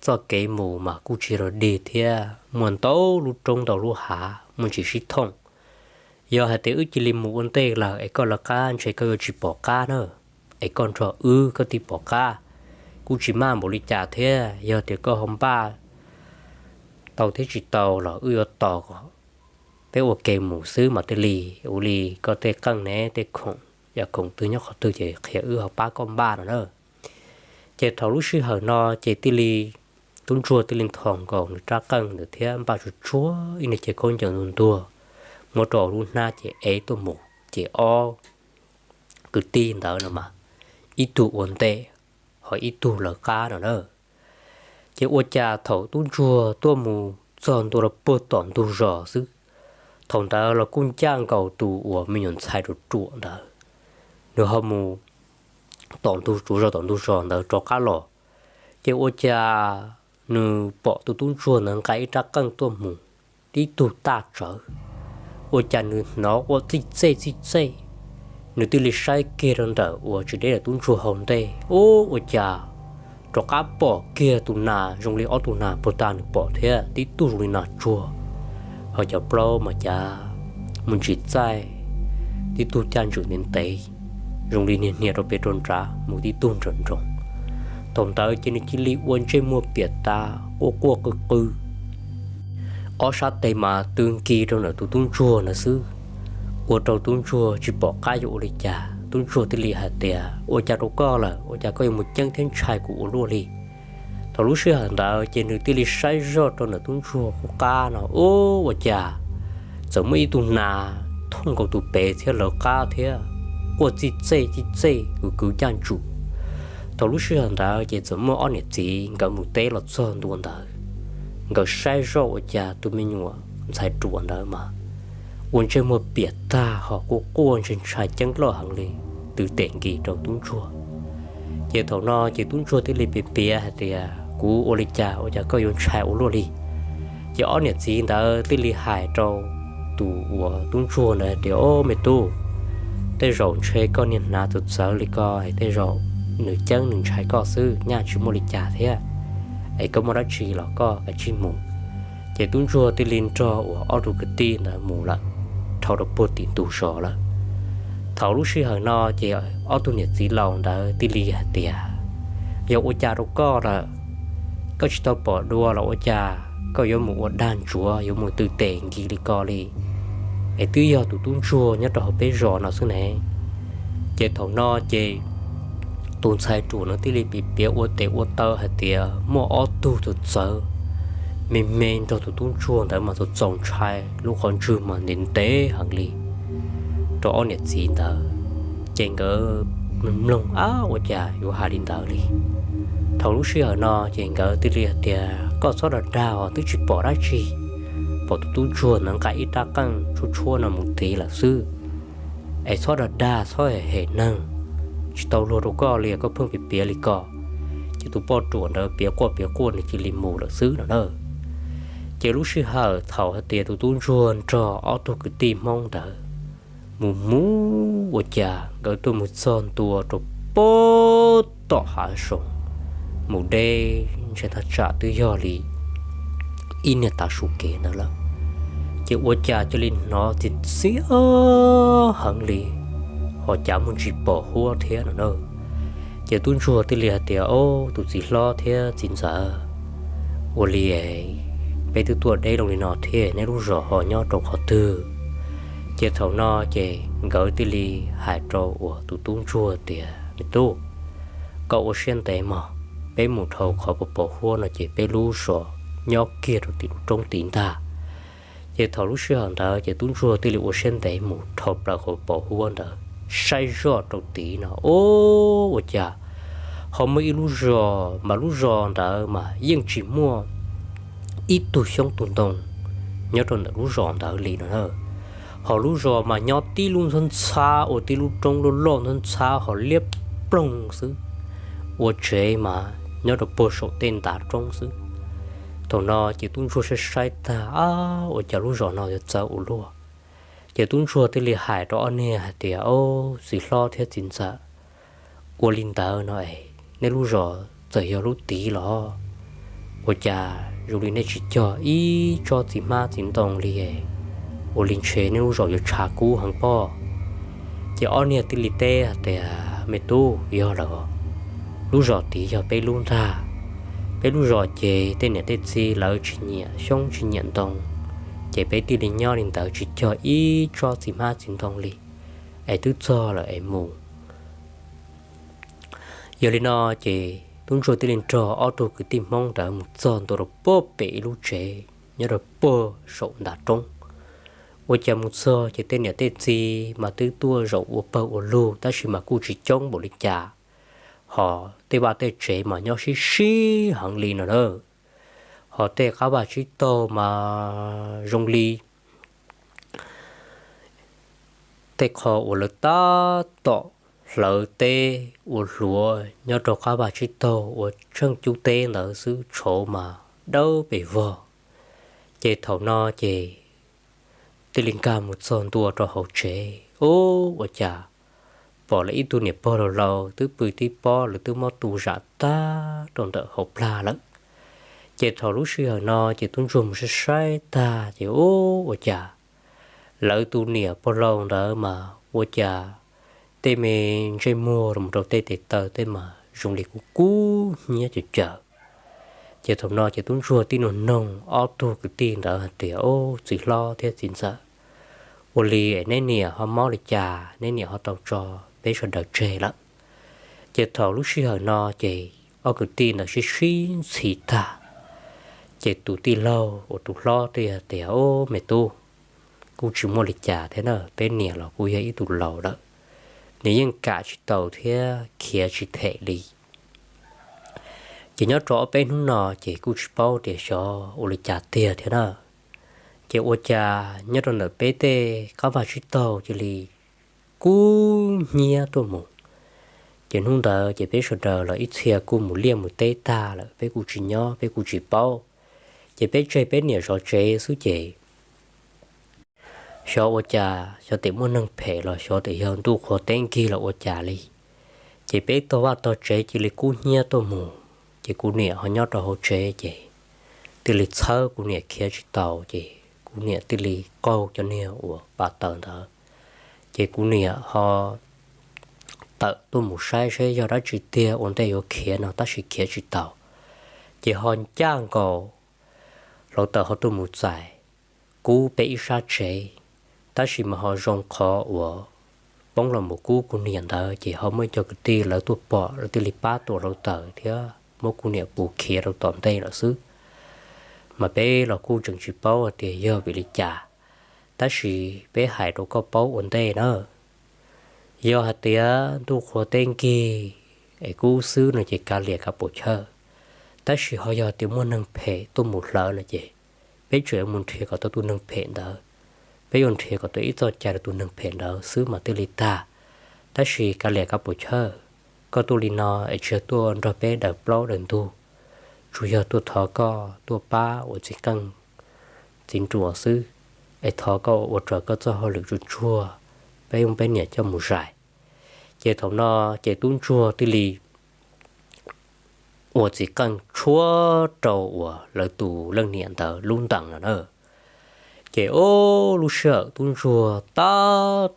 txoj kev mus mas kuj tsis yog dig thiab, muaj ntau lub roob ntau lub hav muaj ntsis sib thooj. Yog hais tias wb cia li mus ua ntej lawm es koj lawv qab ntshe koj yuav tsis pom qab na, es koj nrog wb koj thiaj pom qab. Kuj tsis maj npaum li cas thiab, yog tias koj ho npaj tau thiab tsis tau los wb yuav tos kom peb ua ke mus xwb mas thiaj li. Ua li koj tej qeej ne tej khoom, yam khoom twg nyob qhov twg ces qhia wb ho pab koj npaj no na. Ces thaum lub sij hawm no ces thiaj li, tub ntsuag thiaj li nthos nkaus nws rab qeej ntawd thiab npaj tsuag tsuag ib niag cev khaub ncaws ntuag ntuag, muab rau lub hnab ces ev tuaj mus ces ob kwv tij ntawd no mas ib tug ua ntej, ho ib tug lawv qab no na. Ces ua cas thaum tub ntsuag tuaj mus txog ntua rau puag tom ntug zos xwb, thaum ntawd los kuj ncaj nkaus tus uas me nyuam ntxhais ruam ruam ntawd, nws ho mus tom ntug, tsuav zog tom ntug zos ntawd rov qab los. Ces ua cas nws pom tus tub ntsuag ntawd nqa ib rab qeej tuaj mus, tib tug tag tsawv. Ua cas nws hnov quaj txij txej txij txej, nws thiaj li saib kiag rau ntawm uas tsis deb ntawm tub ntsuag hauv ntej, ub, ua cas rov qab pom kiag tus nas zoo li ob tug nas puag ta nws pom thiab, tib tug zoo li nas tsuag, ho cov plaub mas cas mus ntsis txaij, tib tug caj ntswm ntev ntev, zoo li niag hnia rau pem rau nrad mus tib tug nroos nroos. Thaum ntawd ces nws cia li ua ntsej muag piam tas quaj quaj qw qw, ob sab tes mas tw nkis rau ntawm tus tub ntsuag ntawd xwb, ua rau tub ntsuag tsis pom qab yuav ua li cas. Tub ntsuag thiaj li hais tias, ua cas rau koj lawm, ua cas koj yuav mus ceeb thiab ntshai kuv ua luaj li? Thaum lub sij hawm ntawd ces nws thiaj li saib zoj rau ntawm tub ntsuag qub qab no, ub, ua cas txawm muaj ib tug nas thooj nkaus tus pem thiab lawv qab thiab, quaj txij txej txij txej kwv kwv caj ntswm. Thaum lub sij hawm ntawd ces txawm muaj ob niam txiv nkawd mus teb los txog ntua ntawd, nkawd saib zoj ua cas tus me nyuam ntxhais ruam ntawd mas ua ntsej muag piam tag ho quaj quaj ntshai ntshai ceeb loj heev li, twv tes nkis rau tub ntsuag. Ces thaum no ces tub ntsuag thiaj li piav piav hais tias, kuv ua li cas ua cas koj yuav ntshai ua luaj li? Ces ob niam txiv ntawd thiaj li hais rau tus uas tub ntsuag ntawd hais tias, o me tub, tej zaum ntshe koj niag hnav txawv txawv li ko, tej zaum nws ceeb nws ntshai koj xwb, nyaj tsis muaj li cas thiab, es koj muaj dab tsi los koj kav tsij mus. Ces tub ntsuag thiaj li nrog uas ob tug kwv tij ntawd mus lawm, dhau rau puag tim ntug zos lawm. Thaum lub sij hawm no ces ob tug niam txiv laus ntawd thiaj li hais tias, yog ua cas rau koj lawm? Koj tsis tau pom dua los ua cas koj yuav mus ua dag ntsuav, yuav mus twv tes nkis li ko li? Es twb yog tus tub ntsuag nyob rau hauv peb zos no xwb ne. Ces thaum no ces tus ntxhais ruam no thiaj li piav piav ua tes ua taw hais tias muaj ob tug txawv txawv me me nrog tus tub ntsuag ntawd mas txaus txaus ntshai, lub qhov ntswg mas ntev ntev heev li rau ob niam txiv ntawd. Ces nkawd mloog, ab, ua cas yuav hais li ntawd li? Thaum lub sij hawm no ces nkawd thiaj li hais tias, koj txhob dag dag os, twb tsis pom dab tsi, pom tus tub ntsuag ntawd nqa ib rab qeej tshuab tshuab no mus tid lawm xwb. Es txhob dag dag, txhob hem hem neeg, tsis tau luag rau koj li, koj pheej piav piav li ko. Ces tus poj ruam ntawd piav quaj piav quaj nws cia li mus lawm xwb no na. Ces lub sij hawm thaum hais tias tus tub ntsuag nrog ob tug kwv tij Hmoob ntawd mus mus ua cas nkawd tuaj mus txog ntua rau puag tom hav zoov, mus deb ntshe thaj tsam twb yog li ib niag tav su kev ntawd lawm. Ces ua cas cia li hnov txiv txiab heev li, ho cav muaj ntsis pos huab thiab no na. Ces tub ntsuag thiaj li hais tias, o, tus txiv hlob thiab txiv ntxawm, ua li peb twb tuaj deb loo li no thiab neb lub zos ho nyob rau qhov twg? Ces thaum no ces nkawd thiaj li hais rau uas tus tub ntsuag tias, me tub, koj ua siab ntev mog, peb mus dhau qhov pos pos huab no ces peb lub zos nyob kiag rau tim lub roob tid ntag. Ces thaum lub sij hawm ntawd ces tub ntsuag thiaj li ua siab ntev mus dhau plaws qhov pos huab ntawd, saib zoj rau tid no, o, ua cas ho muaj ib lub zos, mas lub zos ntawd mas yeej tsis muaj ib tug xyoob tug ntoo nyob rau ntawm lub zos ntawd li no na. Ho lub zos mas nyob tib lub ntxhab ntxhab ua tib lub roob loj loj ntxhab ntxhab ho liab ploog xwb, ua tsev mas nyob rau puag saum tej ntav roob xwb. Thaum no ces tub ntsuag saib saib tag, ab, ua cas lub zos no yuav txawv ua luaj? Ces tub ntsuag thiaj li hais rau ob niag hais tias, o, txiv hlob thiab txiv ntxawm, ua li ntawd no es nej lub zos txawm yog lub tid los, ua cas zoo li nej tsis cog ib tsob txiv hmab txiv ntoo li, ua li ntshe nej lub zos yuav tshav kub heev pob. Ces ob niag thiaj li teb hais tias, me tub, yog lawm, lub zos tid yog peb lub ntag. Peb lub zos ces tej niam tej txiv lawv tsis nyiam xyoob tsis nyiam ntoo, ces peb thiaj li nyob li ntawd tsis cog ib tsob txiv hmab txiv ntoo li, es twb txog lawm es mus. Yog li no ces tub ntsuag thiaj li nrog ob tug kwv tij Hmoob ntawd mus txog ntua rau puag pem ib lub tsev nyob rau puag saum ntav roob. Ua cas mus txog ces tej niam tej txiv mas twb tuaj zaum ua pawg ua lug tab sis mas kuj tsis coob npaum li cas, ho tej vaj tej tsev mas nyob sib sib heev li no na. Ho tej qab vaj tsib taug mas zoo li tej qho uas lawv tab tom hlawv teb ua hluav nyob rau qab vaj tsib taug ua tsheej cub teb ntawd xwb, tshauv mas dawb pes vog. Ces thaum no ces thiaj li nkag mus txog ntua rau hauv tsev, ub, ua cas pom lawv ib tug niam pog laus laus twb pw tib pob, lawv twb muab tu zam tag rau ntawm hauv plag lawm. Ces thaum lub sij hawm no ces tub ntsuag mus saib saib tag ces ub, ua cas lawv tus niam pog laus ntawd mas ua cas tej me ntsej muag los rau tej tes taw tej mas zoo li kuj kub hnyiab caws caws. Ces thaum no ces tub ntsuag thiaj nug noog ob tug kwv tij ntawd hais tias, Ub, txiv hlob thiab txiv ntxawm, ua li es neb niam ho mob li cas, neb niam ho tau tso peb sawv daws tseg lawm? Ces thaum lub sij hawm no ces ob kwv tij ntawd sib sib ntxhi tag, ces tus tij laug uas tus hlob thiaj tias, Ub, me tub, kuj tsis muaj li cas thiab na, peb niam los kuj yog ib tug laus lawm, nws yeej kam tsis tau thiab khiav tsis them li. Ces nyob rau ob peb hnub no ces kuj tsis paub tias xyov ua li cas tiag thiab na. Ces ua cas nyob rau ntawm peb tej qab vaj tsib taug cia li kub hnyiab tuaj mus. Ces hnub ntawd ces peb sawv daws los ib txhia kuj mus liaj mus teb tag lawm, peb kuj tsis nyob, peb kuj tsis paub. Ces peb tseg peb niam zov tsev xwb ces xyov ua cas, xyov tes muaj neeg phem los xyov tes yog ntuj qhua teb nkig los ua cas li, ces peb tog vaj tog tsev cia li kub hnyiab tuaj mus. Ces kuv niam ho nyob rau hauv tsev ces thiaj li txhawb kuv niam khiav tsis tau, ces kuv niam thiaj li qaug cov niag uas pas taws ntawd. Ces kuv niam ho tawm tuaj mus saib seb yog dab tsi tiag ua ntej yuav khiav no tab sis khiav tsis tau. Ces ho ncaj nkaus hluav taws ho tuaj mus txais kub peb ib sab tsev, tab sis mas ho zoo qhov uas poob los mus kub kuv niam ntawd ces ho muaj ib co kwv tij lawv tuaj pom, lawv thiaj li pab tua hluav taws thiab muab kuv niam puv khiav rau tom ntej lawm xwb. Mas peb los kuj tseem tsis paub hais tias yog vim li cas, tab sis peb hais rau koj paub ua ntej na. Yog hais tias ntuj qhua teb nkig es kub xwb no ces kav liam kav puas chawj, tab sis ho yog tias muaj neeg phem tuaj mus hlawv no ces peb tseem yuav mus nrhiav kom tau tus neeg phem ntawd, peb yuav nrhiav kom tau ib txoj cai rau tus neeg phem ntawd xwb mas thiaj li tag. Tab sis kav liam kav puas chawj, koj tuaj li no es tsis yog tuaj nrog peb daws plaub daws ntug, tsuas yog tuaj thov koj tuaj pab ua txiv qeej txiv nruas xwb, es thov koj ua raws koj txoj hauj lwm tsuag tsuag, peb ua peb niam coj mus zais. Ces thaum no ces tub ntsuag thiaj li ua txiv qeej tshuab rau uas lawv tus leej niam ntawd lub ntees no na. Ces o, lub sij hawm tub ntsuag tab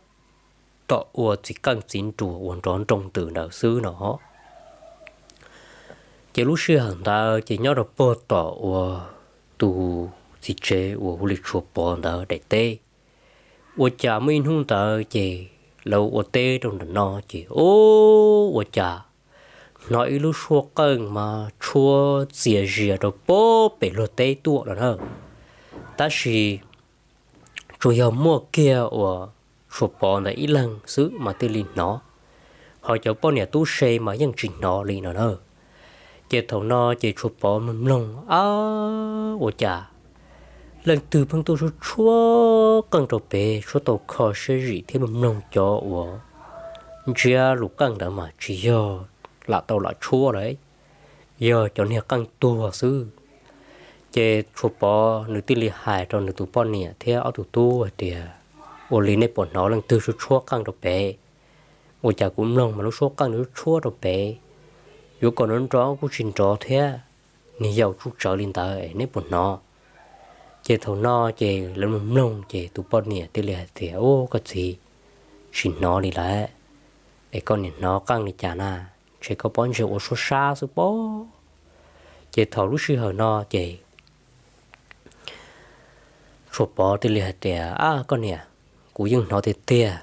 tom ua txiv qeej txiv nruas uas nrov nroo ntws ntawd xwb no, ces lub sij hawm ntawd ces nyob rau puag tom uas tus txiv tsev uas hu li Tshuas Pov ntawd daim teb, ua cas muaj ib hnub ntawd ces lawv ua teb rau ntawm no ces o, ua cas hnov ib lub suab qeej mas tshuab txias zias rau puag pem luag teb tuaj no na. Tab sis tsuas yog muaj kiag uas Tshuas Pov ntawd ib leeg xwb mas thiaj li hnov, ho cov poj niam tub se mas yeej tsis hnov li no na. Ces thaum no ces Tshuas Pov mloog mloog, ab, ua cas leej twg pheej tuaj tshuab tshuab qeej rau pem, tshuab tau kho siab zim thiab mloog mloog cov uas ntsiab lus qeej ntawd mas tsis yog lam tau lam tshuab lawm, yog cov niag qeej tuag xwb. Ces Tshuas Pov nws thiaj li hais rau nws tus poj niam thiab ob tug tub hais tias, ua li nej puas hnov leej twg tshuab tshuab qeej rau pem? Ua cas kuv mloog mas lub suab qeej nws tshuab rau pem, yuav kom nrov nrov kuj tsis nrov thiab, niag yaus tsuj tsawv li ntawd neb puas hnov? Ces thaum no ces lawv mloog mloog ces tus poj niam thiaj li hais tias, ub, koj txiv, tsis hnov li lawm, es koj niam hnov qeej li cas na? Ntshe koj pob ntseg ua suab sab xwb pob. Ces thaum lub sij hawm no ces Tshuas Pov thiaj li hais tias, Ab koj niam, kuv yeej hnov tiag tiag.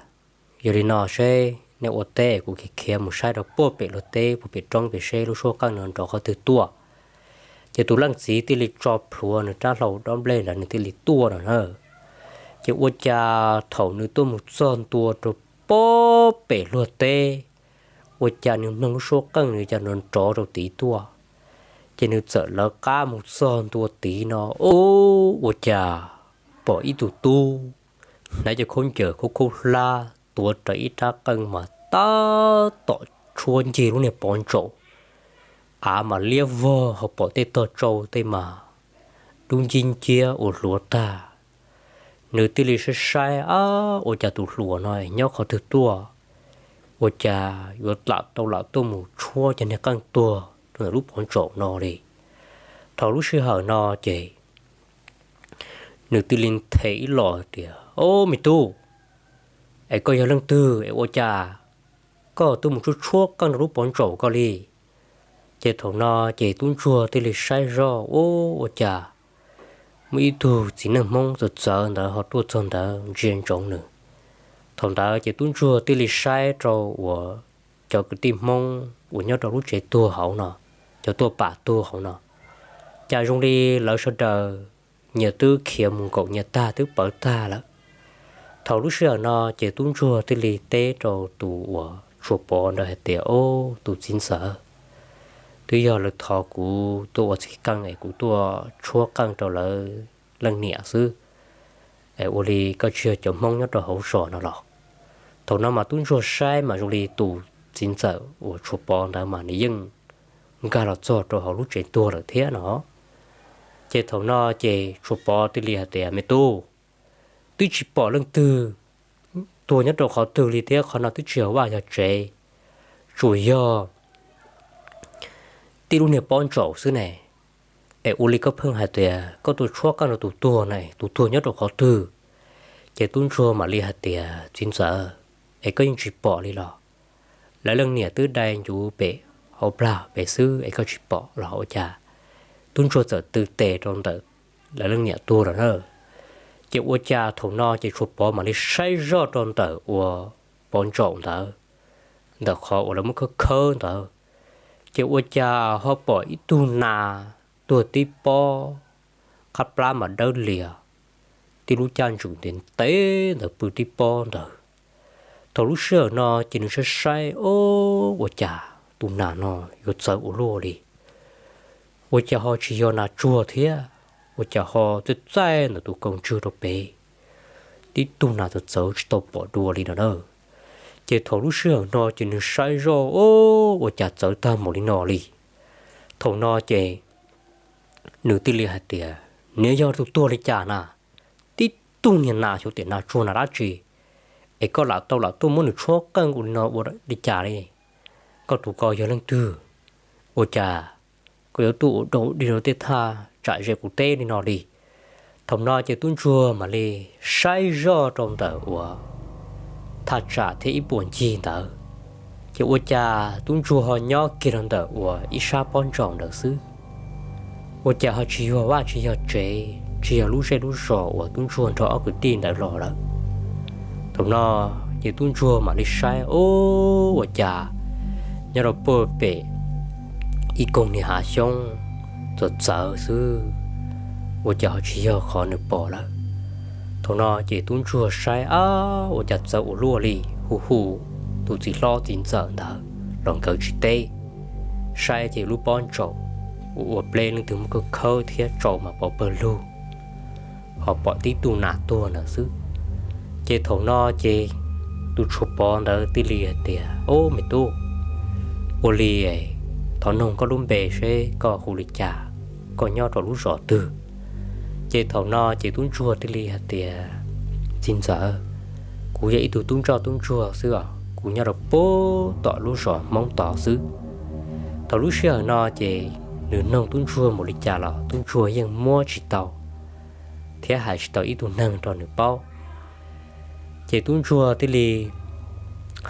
Yog li no seb nej ua teb kuv khiav khiav mus saib rau puag pem luag teb puag pem roob pem seb lub suab qeej no nrov qhov twg tuaj. Ces tus leej txiv thiaj li tso plhuav nws rab hlau dob nplej ntawd nws thiaj li tuaj no na. Ces ua cas thaum nws tuaj mus txog ntua rau puag pem luag teb, ua cas nws mloog lub suab qeej nws cas nrov nrov rau tid tuaj. Ces nws txawm lawv qab mus txog ntua tid no, ub, ua cas pom ib tug tub hnav cov khaub ncaws khaub khaub hlab tuav rawv ib rab qeej mas tab tom tshuab ncig lub niag pov ntsaum, av mas liab vog ho pom tej tog tsau tej mas dub ncib nciab ua hluav tag. Nws thiaj li saib saib, Ab, ua cas tus hluas no nyob qhov twg tuaj? Ua cas yuav lam tau lam tuaj mus tshuab cov niag qeej tuag rau ntawm lub pov ntsaum no li? Thaum lub sij hawm no ces nws thiaj li nthe ib los tias, Ob, me tub, es koj yog leej twg es ua cas koj tuaj mus tshuab tshuab qeej rau lub pov ntsaum ko li? Ces thaum no ces tub ntsuag thiaj li saib zoj, ub, ua cas muaj ib tug txiv neej Hmoob txawv txawv ntawd ho tuaj txog ntawd ntsia ntsoov nws. Thaum ntawd ces tub ntsuag thiaj li saib rau uas cov kwv tij Hmoob uas nyob rau lub tsev tuag hauv no, cov tuaj pam tuag hauv no, cas zoo li lawv sawv daws nyias twb khiav mus nkaum nyias tag twb pawv tag lawm. Thaum lub sij hawm no ces tub ntsuag thiaj li teb rau tus uas Tshuas Pov ntawd hais tias, Ob, tus txiv ntxawm, twb yog lawv thov kuv tuaj ua txiv qeej es kuv tuaj tshuab qeej rau lawv leej niam xwb, es ua li koj tsis yog cov Hmoob nyob rau hauv zos no los? Thaum no mas tub ntsuag saib mas zoo li tus txiv ntxawm uas Tshuas Pov ntawd mas nws yeej nkag los txog rau hauv lub tsev tuag lawm thiab no. Ces thaum no ces Tshuas Pov thiaj li hais tias, Me tub, twb tsis pom leej twg tuag nyob rau qhov twg li thiab qhov no twb tsis yog vaj yog tsev, tsuas yog tib lub niag pob ntsaum xwb ne. Es ua li koj pheej hais tias koj tuaj tshuab qeej rau tus tuag ne, tus tuag nyob rau qhov twg? Ces tub ntsuag mam li hais tias, Txiv ntxawm, es koj yeej tsis pom li los? Lawv leej niam twb dai ncuv pem hauv plag pem xwb es koj tsis pom los ua cas? Tub ntsuag txawm tw tes rau ntawm lawv leej niam tuag lawm na. Ces ua cas thaum no ces Tshuas Pov mam li saib zoj rau ntawm uas pov ntsaum ntawd, ntawm qhov uas lawv muab khawb khawb ntawd, ces ua cas ho pom ib tug nas tuag tib pob, qab plab mas dawb lias, tib lub caj ntswm ntev ntev ntawd pw tib pob ntawd. Thaum lub sij hawm no ces nws saib saib, Ob, ua cas tus nas no yuav txawv ua luaj li? Ua cas ho tsis yog nas tsuag thiab? Ua cas ho txaij txaij ntawm tus kaus ntswg rau pem? Tib tug nas txawv txawv tsis tau pom dua li no na. Ces thaum lub sij hawm no ces nws saib zoj, Ob, ua cas txawv tag mus li no li? Thaum no ces nws thiaj li hais tias, Nws yog tus tuag li cas na? Tib tug niag nas xyov tias nas tsuag nas dab tsi, es koj lam tau lam tuaj muab nws tshuab qeej ua li no ua li cas li? Koj tus ko yog leej twg? Ua cas koj yuav tuaj ua dog ua dig rau tej thaj tsam ze kuv teb li no li? Thaum no ces tub ntsuag mam li saib zoj rau ntawm uas thaj tsam thiab ib puas ncig ntawd, ces ua cas tub ntsuag ho nyob kiag rau ntawm uas ib sab pob ntsaum ntawd xwb. Ua cas ho tsis yog vaj tsis yog tsev, tsis yog lub zej lub zos uas tub ntsuag nrog ob kwv tij ntawd los lawm. Thaum no ces tub ntsuag mam li saib, Ub, ua cas nyob rau puag pem ib koog niag hav xyoob txawv txawv xwb, ua cas ho tsis yog qhov nws pom lawm. Thaum no ces tub ntsuag saib, Ab, ua cas txawv ua luaj li, hu hu tus txiv hlob txiv ntxawm ntawd los nkawd tsis teb. Saib ces lub pob ntsaum uas ua pleb leej twg muab khawb khawb thiab tsau mas pov pawg lug, ho pom tib tug nas tuag ntawd xwb. Ces thaum no ces tus Tshuas Pov ntawd thiaj li hais tias, Ub, me tub, ua li thov noog koj lub npe seb koj hu li cas, koj nyob rau lub zos twg? Ces thaum no ces tub ntsuag thiaj li hais tias, Txiv ntxawm, kuv yog ib tug tub ntsoj tub ntsuag xwb os, kuv nyob rau puag tom lub zos Hmoob tod xwb. Thaum lub sij hawm no ces nws noog tub ntsuag mus li cas los tub ntsuag yeej muab tsis tau thiab hais tsis tau ib tug neeg rau nws paub. Ces tub ntsuag thiaj li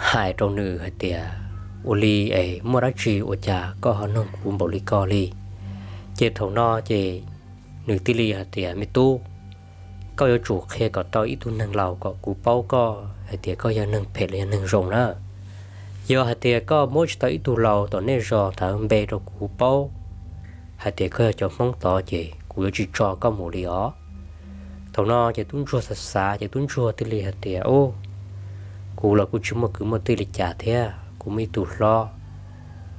hais rau nws hais tias, Ua li es muaj dab tsi ua cas koj ho noog kuv npaum li ko li? Ces thaum no ces nws thiaj li hais tias, Me tub, Koj yuav tsum qhia kom tau ib tug neeg laus kom kuv paub koj hais tias koj yog neeg phem los yog neeg zoo na. Yog hais tias koj muab tsis tau ib tug laus tom nej zos ntawd npe rau kuv paub hais tias koj yog cov Hmoob tod ces kuv yuav tsis tso koj mus li os. Thaum no ces tub ntsuag xav xav ces tub ntsuag thiaj li hais tias, Ub, kuv los kuj tsis muaj kwv muaj tij li cas thiab, kuv muaj ib tug hlob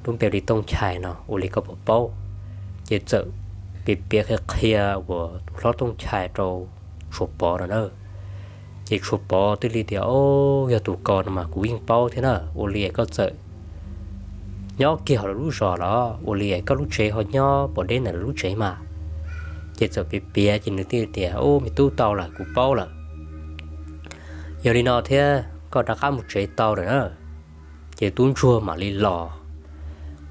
lub npe li Tooj Chais no, ua li koj puas paub? Ces txawm piav piav qhia qhia uas tus hlob Tooj Chais rau Tshuas Pov no na. Ces Tshuas Pov thiaj li tias, Ub, yog tus ko no mas kuv yeej paub thiab na, ua li koj txawm nyob kiag hauv lawv lub zos los ua li koj lub tsev ho nyob pom deb ntawm lawv lub tsev mas. Ces txawm piav piav ces nws thiaj tias, Ub, me tub, tau lawm, kuv paub lawm. Yog li no thiab koj rov qab mus tsev tau lawm na. Ces tub ntsuag mam li los.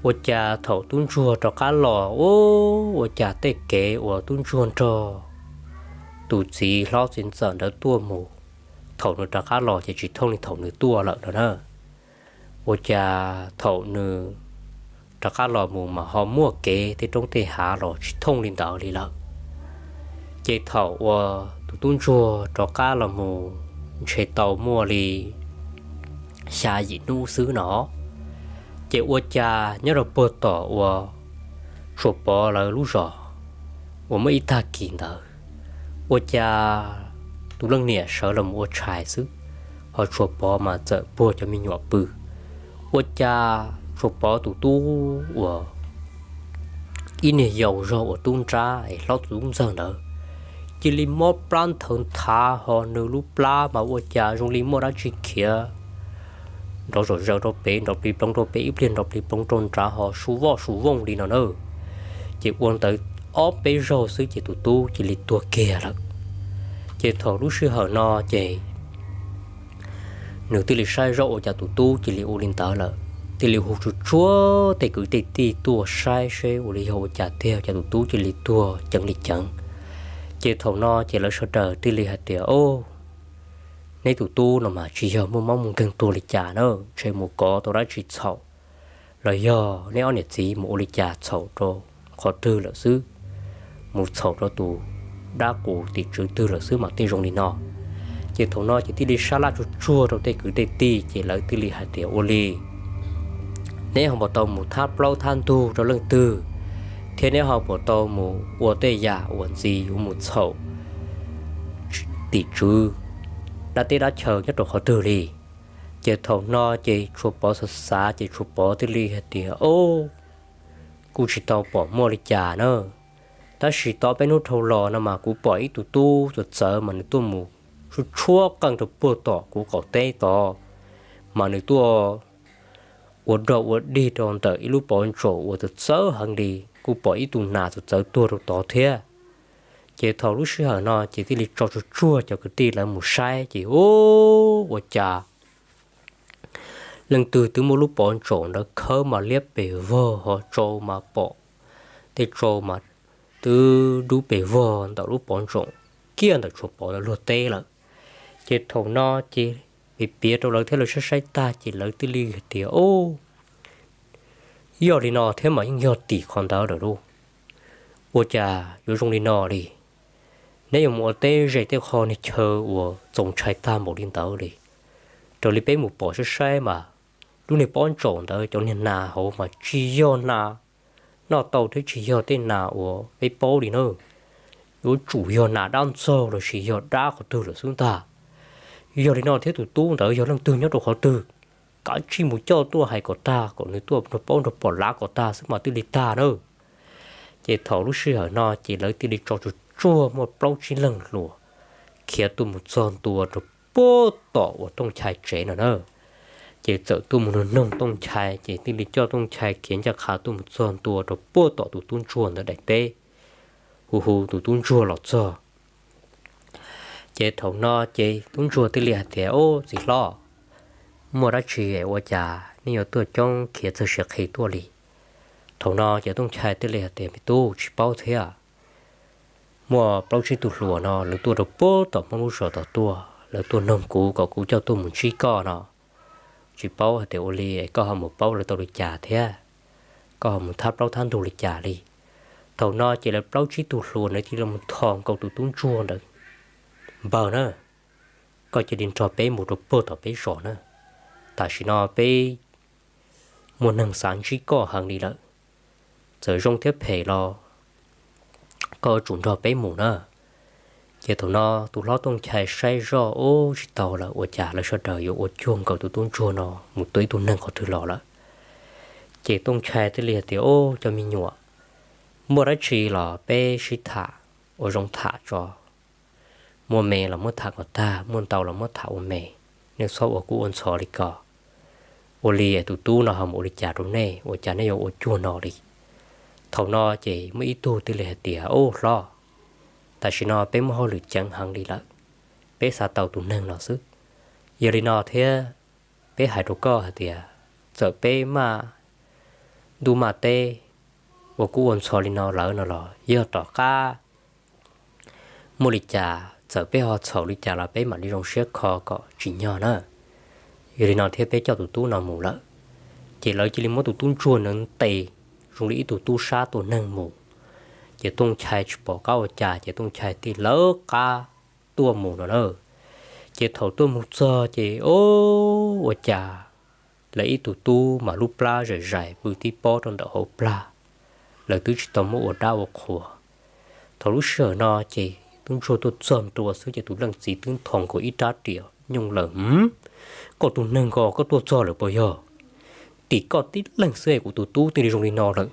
Ua cas thaum tub ntsuag rov qab los, ub, ua cas tej kev uas tub ntsuag nrog tus txiv hlob txiv ntxawm ntawd tuaj mus, thaum nws rov qab los ces tsis thooj li thaum nws tuaj lawm no na. Ua cas thaum nws rov qab los mus mas ho muaj kev tej roob tej hav los tsis thooj li ntawd li lawm. Ces thaum uas tus tub ntsuag rov qab los mus ntshe tau muaj li xya yim hnub xwb no, ces ua cas nyob rau puag tom uas Tshuas Pov lawv lub zos uas muaj ib tag kis ntawd, ua cas tus leej niam sawv los mus ua tshais xwb, ho Tshuas Pov mas txawm puag cov me nyuam pw. Ua cas Tshuas Pov tus tub uas ib niag yau zog uas tub nrab es hlob txuv ntxawg ntawd cia li mob plab nthawv nthav, ho nws lub plab mas ua cas zoo li muaj dab tsi khiav nrov zom zaws rau pem nrov plig ploog rau pem ib pliag nrov plig ploog rau nrad ho su voj su vooj li no na. Ces ua ntawd ob peb zaug xwb ces tus tub cia li tuag kiag lawm. Ces thaum lub sij hawm no ces nws thiaj li saib zoj ua cas tus tub cia li ua li ntawd lawm, thiaj li hu tsuag tsuag tej kwv tej tij tuaj saib seb ua li yog ua cas tiag cas tus tub cia li tuag ceev li ceev. Ces thaum no ces lawv sawv daws thiaj li hais tias, Ob, neb tus tub no mas tsis yog muaj mob muaj nkeeg tuag li cas na, ntshe mus kov tau dab tsi txhaum los yog neb ob niam txiv mus ua li cas txhaum rau qhov twg lawm xwb, mus txhaum rau tus dab qus tim tswv twg lawm xwb mas thiaj zoo li no. Ces thaum no ces thiaj li sab laj tsuag tsuag rau tej kwv tej tij ces lawv thiaj li hais tias, Ua li neb ho puas tau mus thab plaub thab ntug rau leej twg, thiab neb ho puas tau mus ua tej yam uas ntxiv yuav mus txhaum tim tswv dab teb dab chaw nyob rau qhov twg li? Ces thaum no ces Tshuas Pov xav xav ces Tshuas Pov thiaj li hais tias, Ob, kuj tsis tau pom muaj li cas na, tab sis tau peb hnub dhau los no mas kuv pom ib tug tub txawv txawv mas nws tuaj mus tshuab tshuab qeej rau puag tom kuv qaum teb tod, mas nws tuaj ua dog ua dig rau ntawm ib lub pov ntsaum uas txawv txawv heev li, kuj pom ib tug nas txawv txawv tuag rau tod thiab. Ces thaum lub sij hawm no ces thiaj li tso tsuag tsuag cov kwv tij lawv mus saib ces, Ub, ua cas leej twg twb muaj lub pov ntsaum ntawd khawb mas liab pes vog ho tsau mas pom tej tsau mas twb dub pes vog ntawm lub pov ntsaum kiag ntawm Tshuas Pov lawv luag teb lawm. Ces thaum no ces piav piav rau lawv thiab lawv saib saib tag ces lawv thiaj li hais tias, Ob, yog li no thiab mas yeej yog tim qhov ntawd lawm lauj. Ua cas yuav zoo li no li? Neb yuav mus ua teb ze tej qho niag chaw uas txaus ntshai tag npaum li ntawd li? Raws li peb mus pom saib saib mas lub niag pob ntsaum ntawd cov niag nas hauv mas tsis yog nas noj tau thiab tsis yog tej nas uas peb paub li na. Yuav tsum yog nas dab ntxaug los sis yog dab qhov twg lawm xwb ntag. Yog li no thiab tus tub ntawd yog leej twg nyob rau qhov twg, kav tsij mus coj tuaj hais kom tag kom nws tuaj nrog paub nrog pom lav kom tag xwb mas thiaj li tag na. Ces thaum lub sij hawm no ces lawv thiaj li tso tsuag tsuag muaj plaub tsib leeg hluas khiav tuaj mus txog ntua rau puag tom uas Tooj Chai tsev no na. Ces txawm tuaj mus nug noog Tooj Chai ces thiaj li coj Tooj Chai khiav ncaj qha tuaj mus txog ntua rau puag tom tus tub ntsuag ntawd daim teb, hu hu tus tub ntsuag los txog. Ces thaum no ces tub ntsuag thiaj li hais tias, Ub, txiv hlob, muaj dab tsi ua cas nej yuav tuaj coob khiav txog siav qhi tuaj li? Thaum no ces Tooj Chai thiaj li hais tias, Me tub, tsis paub thiab. Muaj plaub tsib tug hluas no lawv tuaj rau puag tom Hmoob lub zos tod tuaj, lawv tuaj noog kuv kom kuv coj tuaj mus ntsib koj no. Tsis paub hais tias ua li koj ho mus paub lawv tau li cas thiab, koj ho mus thab plaub thab ntug li cas li. Thaum no ces lawv plaub tsib tug hluas ntawd thiaj li mus thov nkaus tus tub ntsuag ntawd Npawg na, koj cia li nrog peb mus rau puag tom peb zos na. Tam sim no peb muaj neeg xav ntsib koj heev li lawm. Txawm zoo thiab phem los koj yuav tsum nrog peb mus na. Ces thaum no tus hlob Tooj Nchai saib zoj ub tsis tau lawm, ua cas lawv sawv daws yuav ua cuag nkaus tus tub ntsuag no mus tua ib tug neeg qhov twg los lawm. Ces Tooj Nchai thiaj li hais tias, Ub, cov me nyuam, muaj dab tsi los peb sib tham ua zoo tham tso. Muaj me los muab tham kom tag, muaj ntau los muab tham ua me. Nej txhob ua kub ua ntxhov li ko. Ua li tus tub no ho mus ua li cas rau nej, ua cas nej yuav ua cuag no li? Thaum no ces muaj ib tug thiaj li hais tias, Ub hlob, tam sim no peb muaj hauj lwm ceev heev li lawm, peb xav tau tus neeg no xwb. Yog li no thiab, peb hais rau koj hais tias, txawm peb maj ntuj maj teb ua kub ua ntxhov li no lawm no los yog tom qab muaj li cas txawm peb ho txhaum li cas los peb mam li zoo siab kho kom tsim nyog na. Yog li no thiab peb coj tus tub no mus lawm. Ces lawv cia li muab tus tub ntsuag no ntes zoo li ib tug tub sab tua neeg mus. Ces Tooj Nchai tsis pom qab ua cas ces Tooj Nchai thiaj lawv qab tuaj mus no na. Ces thaum tuaj mus txog ces, o, ua cas lawv ib tug tub mas lub plab zais zais pw tib pob rau ntawm hauv plag, lawv twb tsis tau muab ua dab ua qhua. Thaum lub sij hawm no ces tub ntsuag tuaj txog ntua xwb ces tus leej txiv twb nthos nkaus ib rab riam nyooj lawm, Koj tus neeg ko, koj tuaj txog lawm puas yog? Tim koj tib leeg xwb es kuv tus tub thiaj li zoo li no lawm.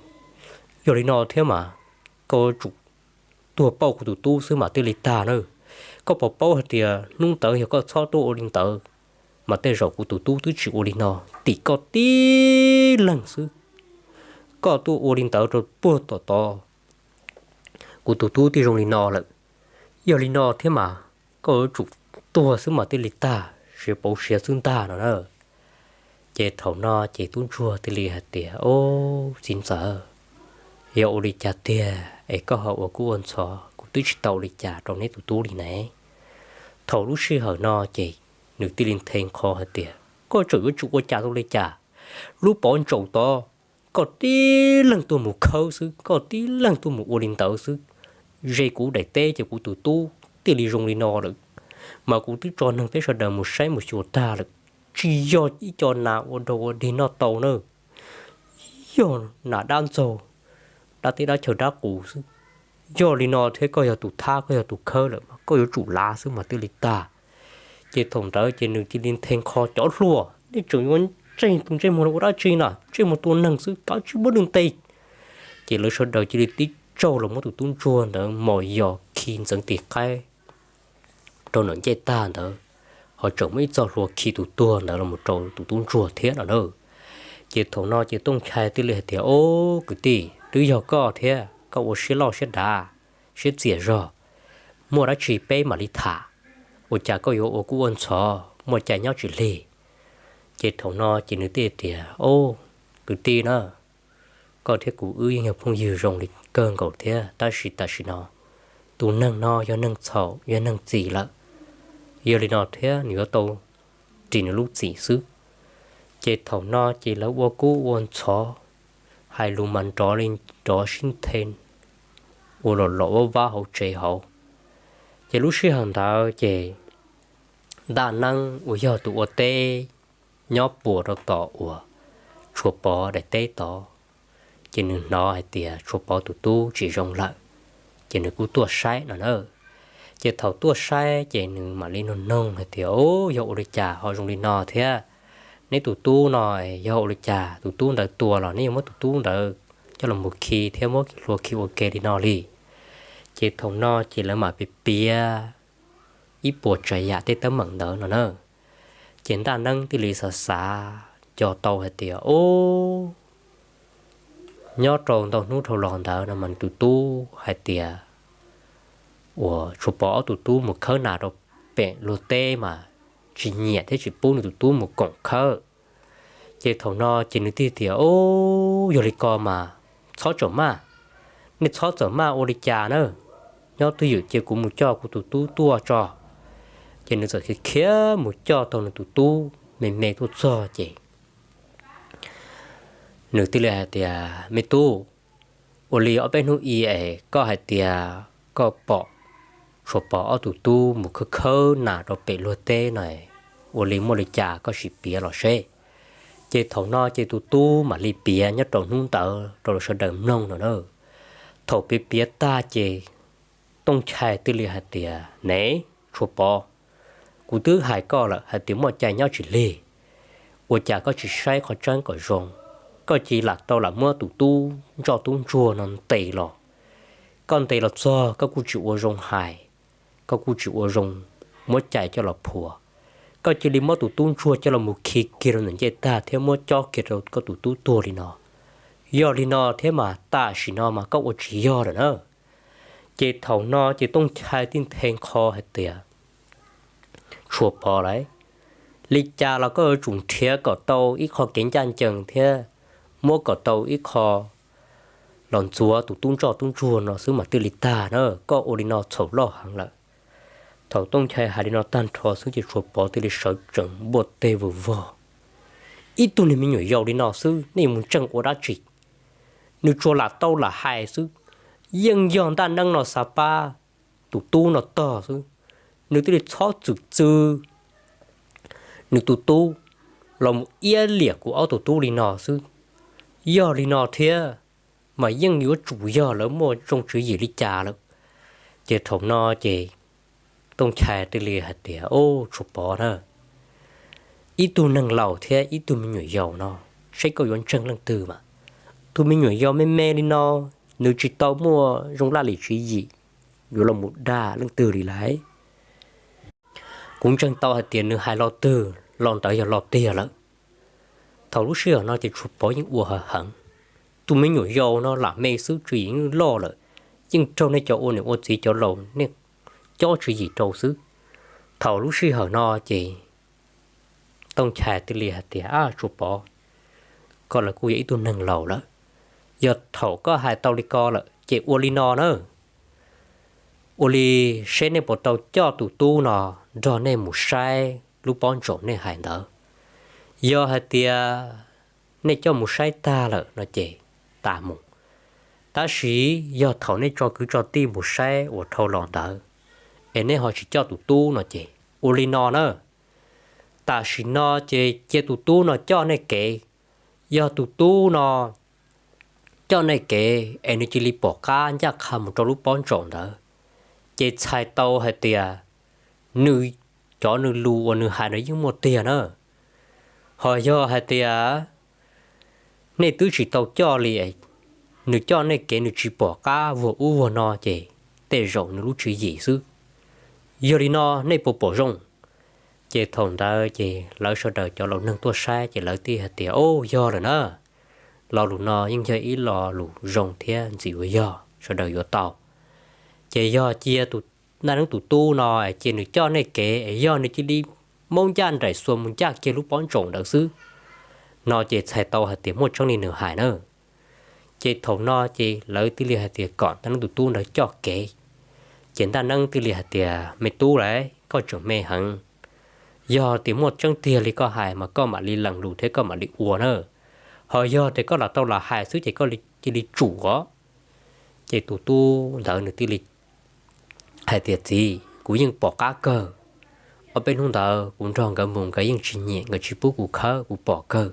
Yog li no thiab mas koj yuav tsum tuag pauj kuv tus tub xwb mas thiaj li tag na. Koj puas paub hais tias hnub ntawd yog koj txhob tuaj ua li ntawd mas tej zaum kuv tus tub twb tsis ua li no, tim koj tib leeg xwb. Koj tuaj ua li ntawd rau puag tom tod, kuv tus tub thiaj zoo li no lawm. Yog li no thiab mas koj yuav tsum tuag xwb mas thiaj li tag, siav pauv siav xwb ntag no na. Ces thaum no ces tub ntsuag thiaj li hais tias, O, txiv ntxawm, yog ua li cas tiag es koj ho ua kub ua ntxhov, kuv twb tsis tau ua li cas rau neb tus tub li ne? Thaum lub sij hawm no ces nws thiaj li nthe nqho hais tias, Koj tseem yuav tsum ua cas tau li cas? Lub pov ntsaum tod koj tib leeg tuaj mus khawb xwb, koj tib leeg tuaj mus ua li ntawd xwb. Ze kuv daim teb ces kuv tus tub thiaj li zoo li no lawm, mas kuv twb tso neeg peb sawv daws mus saib mus xyuas tag lawm, tsis yog ib co nas ua dog ua dig noj tau na, yog nas dab ntxaug, dab teb dab chaw dab qus xwb. Yog li no thiab koj yog tus thab, koj yog tus khawb lawm mas koj yuav tsum lav xwb mas thiaj li tag. Ces thaum ntawd ces nws cia li nthe nqho cov hluas, Nej tseem yuav ntseg tus ntsej muag no ua dab tsi na? Ntsej muag tua neeg xwb, kav tsij muab nws ntes. Ces lawv sawv daws cia li tib tsaug los muab tus tub ntsuag ntawd mos yos khi ntxeev tis qaib rau ntawm ncej tag ntawd, ho tseem muaj ib txoj hlua khi tus tuag ntawd los rau tus tub ntsuag thiab no na. Ces thaum no ces Tooj Nchai thiaj li hais tias, O, kwv tij, twb yog koj thiab, koj ua siab loj siab dav, siab txias zog, muaj dab tsi peb mam li tham, ua cas koj yuav ua kub ua ntxhov muaj cai nyob tsis lig? Ces thaum no ces nws thiaj tias, O, kwv tij na, koj thiab kuv wb yeej yog phooj ywg zoo li kawg nkaus thiab, tab sis tam sim no tus neeg no yog neeg txhaum, yog neeg txim lawm. Yog li no thiab nws yuav tau ris nws lub txim xwb. Ces thaum no ces lawv ua kub ua ntxhov, hais lus mas nrov li nrov sib nthe, ua los los vaj vab hauv tsev hauv. Ces lub sij hawm ntawd ces Ntaj Neeb uas yog tus ua teb nyob puas rau tom uas Tshuav Pov daim teb tod, ces nws hnov hais tias Tshuav Pov tus tub tsis zoo lawm, ces nws kuj tuaj saib no na. Ces thaum tuaj saib ces nws mam li nug noog hais tias, O, yog ua li cas ho zoo li no thiab? Neb tus tub no yog ua li cas tus tub ntawd tua los neb yuav muab tus tub ntawd coj los mus khi thiab muab hlua khi ua ke li no li? Ces thaum no ces lawv mam piav piav ib puas tsav yam tej teeb meem ntawd no na. Ces Ntaj Neeb thiaj li xav xav nco tau hais tias, O, nyob rau ntau hnub dhau los ntawd no mas nws tus tub hais tias uas Tshuav Pov ob tug tub mus khawb nas rau pem luag teb mas tsis nyiam thiab tsis pub nws tus tub mus koom khawb. Ces thaum no ces nws thiaj tias, O, yog li ko mas txhob txawm maj, nej txhob txawm maj ua li cas na, nyob twj ywm cia kuv mus coj kuv tus tub tuaj tso. Ces nws txawm khiav khiav mus coj tau nws tus tub me me tuaj txog ces nws thiaj li hais tias, Me tub, ua li ob peb hnub i es koj hais tias koj pom Tshuas Pov ob tug tub mus khawb khawb nas rau pem luag teb no, ua li muaj li cas koj sim piav los seb. Ces thaum no ces tus tub mam li piav nyob rau hnub ntawd rau sawv daws mloog no na. Thaum piav piav tag ces Tooj Chai thiaj li hais tias, Ne, Tshuas Pov, kuv twb hais koj lawm hais tias muaj cai nyob tsis lig, ua cas koj tsis saib qhov tseeb kom zoo? Koj cia li lam tau lam muab tus tub ntsoj tub ntsuag no ntes los. Koj ntes los txog koj kuj tsis ua zoo hais, koj kuj tsis ua zoo muab cai coj los phua. Koj cia li muab tus tub ntsuag coj los mus khi kiag rau ntawm ncej tag thiab muab cob kiag rau koj tus tub tuag li no. Yog li no thiab mas tam sim no mas koj ua tsis yog lawm na. Ces thaum no ces Tooj Chai thiaj nthe nqho hais tias, Tshuas Pov lauj, li cas los koj yuav tsum nrhiav kom tau ib qho kev ncaj ncees thiab muab kom tau ib qho los ntxuav tus tub ntsoj tub ntsuag no xwb mas thiaj li tag na, koj ua li no txhaum loj heev lawm. Thaum Tooj Chai hais li no tag nrho xwb ces Tshuas Pov thiaj li sawv tsees npuaj teg vog vog. Ib tug niag me nyuam yaus li no xwb nej mus ntseeg ua dab tsi? Nws tsuas lam tau lam hais xwb, yeej yog ntaj neeb no xav pab tus tub no tog xwb, nws thiaj li txhob txwm txw nws tus tub los mus iab liam kuv ob tug tub li no xwb. Yog li no thiab mas yeej yuav tsum yog lawv muaj zoo tswv yim li cas lawm. Ces thaum no ces Tooj Chai thiaj li hais tias, Au, Tshuas Pov na, ib tug neeg laus thiab ib tug me nyuam yaus no, seb koj yuav ntseeg leej twg mas. Tus me nyuam yaus me me li no, nws tsis tau muaj zoo laj lim tswv yim yuav los mus dag leej twg li lauj. Kuv ntseeg tau hais tias nws hais lo twg los ntawd yog lo tiag lawm. Thaum lub sij hawm no ces Tshuas Pov yeej ua hav heev. Tus me nyuam yaus no lam me xwb tswv yim yeej loj lawm, yeej raug nej cov ua niam ua txiv cov laus nej cob tswv yim rau xwb. Thaum lub sij hawm no ces Tooj Chai thiaj li hais tias, Ab, Tshuas Pov, koj los kuj yog ib tug neeg laus lawm, yog thaum koj hais tau li ko lawm ces ua li no na, ua li seb nej puas tau coj tus tub no nrog nej mus saib lub pob ntsaum nej hais ntawd. Yog hais tias nej coj mus saib tag lawm no ces tas mus, tab sis yog thaum nej tso kwv tso tij mus saib uas dhau los ntawd es nej ho tsis coj tus tub no ces ua li no na, tam sim no ces cia tus tub no coj nej kev. Yog tus tub no coj nej kev es nws cia li pom qab ncaj qha mus rau lub pob ntsaum ntawd, ces txhais tau hais tias nws, cov nws lus uas nws hais no yeej muaj tiag na. Ho yog hais tias nej twb tsis tau coj li, nws coj nej kev nws tsis pom qab vuag ub vuag no ces tej zaum nws lub tswv yim xwb. Yog li no nej puas pom zoo? Ces thaum ntawd ces lawv sawv daws cov laus neeg tuaj saib ces lawv thiaj hais tias, Au, yog lawm na, lo lus no yeej yog ib lo lus zoo thiab ntxim yuav yog sawv daws yuav tau. Ces yog cia tus ntaj neeb tus tub no cia nws coj nej kev es yog nws cia li maub ncaj nraim xuas mus ncaj kiag lub pob ntsaum ntawd xwb no ces txhais tau hais tias muaj tseeb li nws hais na. Ces thaum no ces lawv thiaj li hais tias kom ntaj neeb tus tub ntawd coj kev. Ces ntaj neeb thiaj li hais tias, Me tub lauj, koj tseem me heev, yog tias muaj tseeb tiag li koj hais mas koj mam li lees lus thiab koj mam li ua na. Ho yog tias koj lam tau lam hais xwb ces koj cia li tsum os. Ces tus tub ntawd nws thiaj li hais tias, Txiv, kuv yeej pom qab kawg. Ob peb hnub ntawd kuv nrog nkawd mus nkawd yeej tsis nyiam, nkawd tsis pub kuv khawb, kuv pom kawg.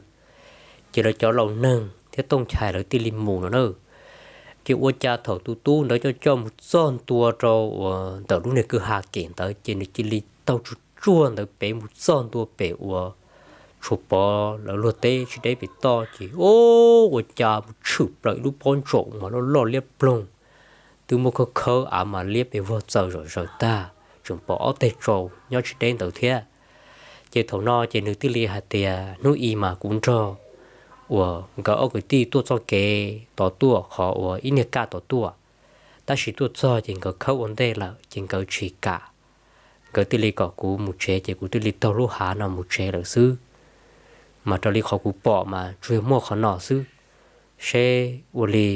Ces lawv cov laus neeg thiab Tooj Chai lawv thiaj li mus no na. Ces ua cas thaum tus tub ntawd coj coj mus txog ntua rau uas ntawm lub niag kwj ha kem ntawd ces nws cia li taug tsuj tsuag ntawd pem mus txog ntua pem uas Tshuas Pov lawv luag teb tsis deb pem toj ces, o, ua cas mus tshwm plaws ib lub pob ntsaum mas loj loj liab ploog, twb muaj khawb khawb av mas liab pes vog txaws zom zaws tag, tseem pom ob teg tsau nyob tsis deb ntawd thiab. Ces thaum no ces nws thiaj li hais tias, Hnub i mas kuv nrog uas nkawd ob kwv tij tuaj txoj kev tod tuaj, qhov uas ib niag kaj tod tuaj, tab sis tuaj txog ces nkawd khawb ua ntej lawm ces nkawd tsis kam. Nkawd thiaj li kom kuv mus tsev ces kuv thiaj li taug lub hav no mus tsev lawm xwb. Mas raws li qhov kuv pom mas tsuas yog muaj qhov no xwb, seb ua li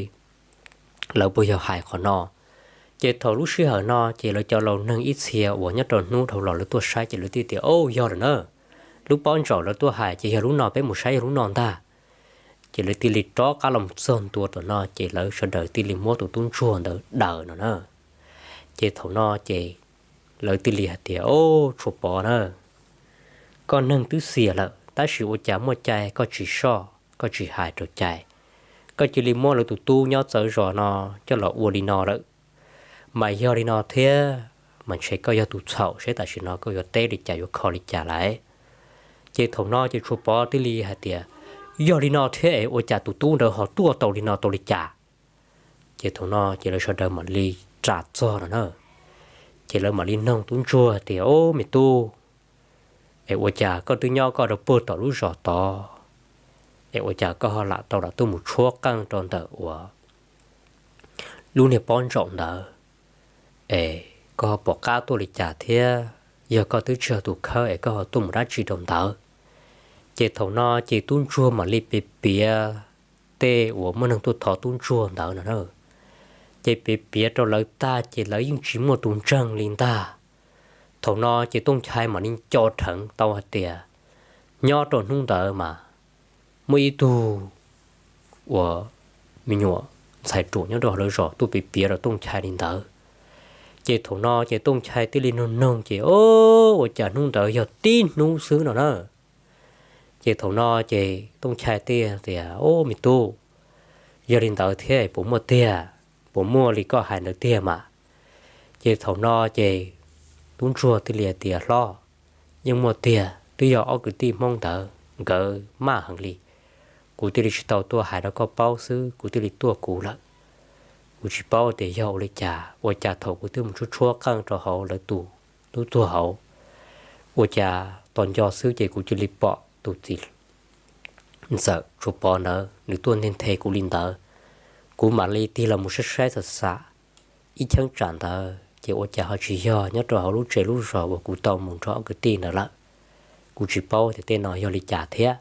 lawv puas yog hais qhov no. Ces thaum lub sij hawm no ces lawv cov laus neeg ib txhia uas nyob rau hnub dhau los lawv tuaj saib ces lawv thiaj tias, O, yog lawm na, lub pob ntsaum lawv tuaj hais ces yog lub no, peb mus saib yog lub no ntag. Ces lawv thiaj li rov qab los txog ntua tom no ces lawv sawv daws thiaj li muab tus tub ntsuag ntawd daws no na. Ces thaum no ces lawv thiaj li hais tias, Au, Tshuas Pov na, koj neeg twb xiam lawm tab sis ua cas muaj cai koj tsis soj koj tsis hais rau cai, koj cia li muab lawv tus tub nyob txawv zos no coj los ua li no lawm. Mas yog li no thiab mas ntshe koj yog tus txhaum, saib tam sim no koj yuav teb li cas yuav kho li cas lawm. Ces thaum no ces Tshuas Pov thiaj li hais tias, Yog li no thiab es ua cas tus tub ntawd ho tuaj tau li no tau li cas? Ces thaum no ces lawv sawv daws mam li ras txog no na, ces lawv mam li noog tub ntsuag tias, Au, me tub, es ua cas koj twb nyob koj rau puag tom lub zos tod, es ua cas koj ho lam tau lam tuaj mus tshuab qeej rau ntawm uas lub niag pob ntsaum ntawd, es koj ho pom qab tuaj li cas thiab? Yog koj twb tsis yog tus khawb es koj ho tuaj mus dab tsi rau ntawd? Ces thaum no ces tub ntsuag mam li piav piav tej uas muaj neeg tuaj thov tub ntsuag ntawd no na. Ces piav piav rau lawv tag ces lawv yeej tsis muaj tus ntseeg li ntag. Thaum no ces Tooj Chai mam li nco dheev tau hais tias nyob rau hnub ntawd mas muaj ib tug uas me nyuam ntxhais ruam nyob rau hauv lawv zos tuaj piav piav rau Tooj Chai li ntawd. Ces thaum no ces Tooj Chai thiaj li noog noog ces, Au, ua cas hnub ntawd yog tib hnub xwb no na? Ces thaum no ces Tooj Chai thiaj tias, Au, me tub, yog li ntawd thiab puas muaj tiag, puas muaj li koj hais ntawd tiag mas? Ces thaum no ces tub ntsuag thiaj li hais tias, Hlob, yeej muaj tiag, twb yog ob kwv tij Hmoob ntawd nkawd maj heev li, kuv thiaj li tsis tau tuaj hais rau koj paub xwb kuv thiaj li tuaj kuv lawm. Kuv tsis paub tias yog ua li cas, ua cas thaum kuv twb mus tshuab tshuab qeej rau hauv lawv tus tub tuag hauv, ua cas tos nco xwb ces kuv cia li pom tus txiv ntxawm Tshuas Pov ntawd nws tuaj nthe nthe kuv li ntawd. Kuv mam li tig los mus saib saib xam xam ib cheeb tsam ntawd ces ua cas ho tsis yog nyob rau hauv lub tsev lub zos uas kuv tau mus nrog ob kwv tij ntawd lawm. Kuv tsis paub tias tej no yog li cas thiab.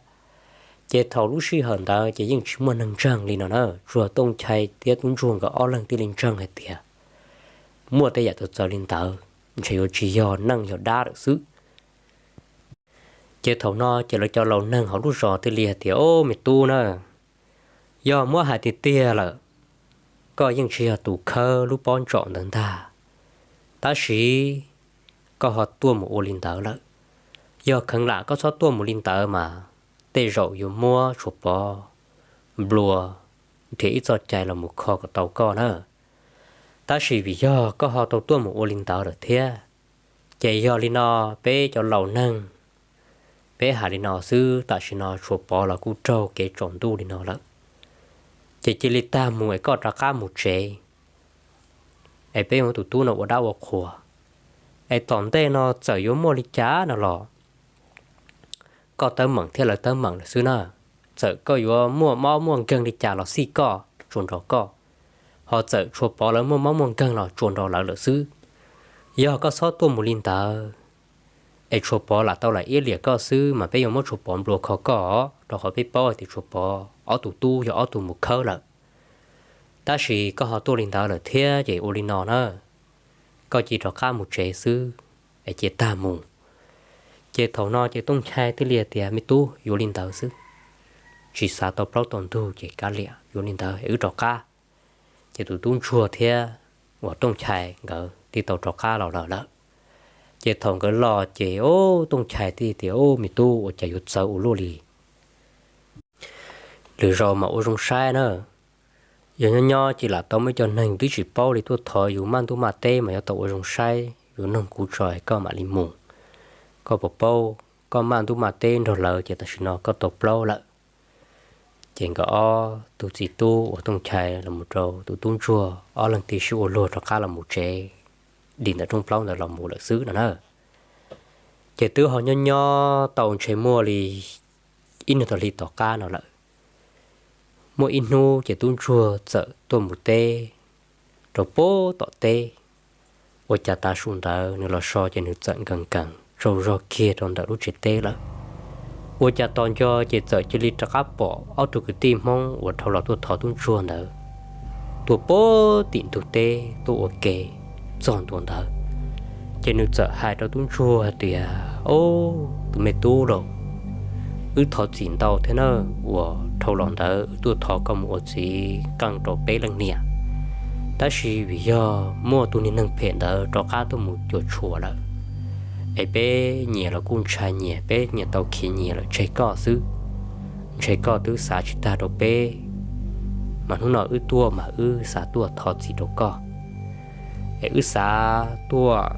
Ces thaum lub sij hawm ntawd ces yeej tsis muaj neeg ntseeg li no na, tsuas Tooj Chai thiab tub ntsuag nkawd ob leeg thiaj li ntseeg hais tias muaj tej yam txawv txawv li ntawd ntshe yuav tsis yog neeg yog dab lawm xwb. Ces thaum no ces lawv cov laus neeg hauv lub zos thiaj li hais tias, Au, me tub na, yog muab hais tiag tiag lawm, koj yeej tsis yog tus khawb lub pob ntsaum ntawd ntag, tab sis koj ho tuaj mus ua li ntawd lawm. Yog kheev lam koj txhob tuaj mus li ntawd mas tej zaum yuav muab Tshuas Pov nplua nrhiav ib txoj cai los mus kho kom tau koj na. Tab sis vim yog koj ho tau tuaj mus ua li ntawd lawm thiab, ces yog li no peb cov laus neeg peb hais li no xwb, tam sim no Tshuas Pov los kuj raug kev tsaus ntuj li no lawm, ces cia li tag mus es koj rov qab mus tsev, es peb ua tus tub no ua dab ua qhuas, es tom ntej no txawm yuav muaj li cas no los koj teeb meem thiab lawv teeb meem lawm xwb na. Txawm koj yuav muaj mob muaj nkeeg li cas los xij koj tsuas nrog koj, ho txawm Tshuas Pov lawv muaj mob muaj nkeeg los tsuas nrog lawv lawm xwb. Yog koj txhob tuaj mus li ntawd, es Tshuas Pov lam tau lam iab liam koj xwb mas peb yuav muab Tshuas Pov nplua kho koj, rau qhov peb paub hais tias Tshuas Pov ob tug tub yog ob tug mus khawb lawm. Tab sis koj ho tuaj li ntawd lawm thiab ces ua li no na, koj cia rov qab mus tsev xwb, es cia tag mus. Ces thaum no ces Tooj Chai thiaj li tias, Me tub, yuav li ntawd xwb, tsis xav tau plaub tau ntug ces kav liam, yuav li ntawd es wb rov qab. Ces tus tub ntsuag thiab uas Tooj Chai nkawd thiaj tau rov qab los lawm lawm. Ces thaum nkawd los ces Tooj Chai thiaj tias, Au, me tub, ua cas yuav txawv ua luaj li? Lwm zaus mam ua zoo saib na. Yog nyob nyob ces lam tau muaj ib co neeg twb tsis paub li tuaj thov yus maj ntuj maj teb mas yuav tau ua zoo saib, yuav noog kuv tso koj mam li mus. Koj puas paub, koj maj ntuj maj teb nrog lawv ces tam sim no koj tau plaub lawm. Ces nkawd ob tug txiv tub uas Tooj Chai los mus rau tus tub ntsuag ob leeg thiaj sib ua luag rov qab los mus tsev, dim ntawm rooj plaub ntawd los mus lawm xwb no na. Ces twb ho nyob nyob tau ntshe muaj li ib nus tag hli tom qab no lawm, muaj ib hnub ces tub ntsuag txawm tuaj mus teb rau puag tom teb. Ua cas tav su ntawd nws los so ces nws txawm nkees nkees tsaug zog kiag rau ntawm lub tsev teb lawm. Ua cas tos nco ces txawm cia li rov qab pom ob tug kwv tij Hmoob uas dhau los tuaj thov tub ntsuag ntawd tuaj puag tim ntug teb tuaj ua ke txog ntua ntawd. Ces nws txawm hais rau tub ntsuag hais tias, Au, tus me tub lauj, wb thov txim ntau thiab na, uas dhau los ntawd wb tuaj thov koj mus ua txiv qeej rau peb leej niam. Tab sis vim yog muaj tus niag neeg phem ntawd rov qab tuaj mus cuam tshuam lawm, es peb nyias los kuj ntshai nyias, peb nyias tau khiav nyias lawm tseg koj xwb, ntshe koj twb xav tsis tag rau peb. Mas hnub no wb tuaj mas wb xav tuaj thov txim rau koj, es wb xav tuaj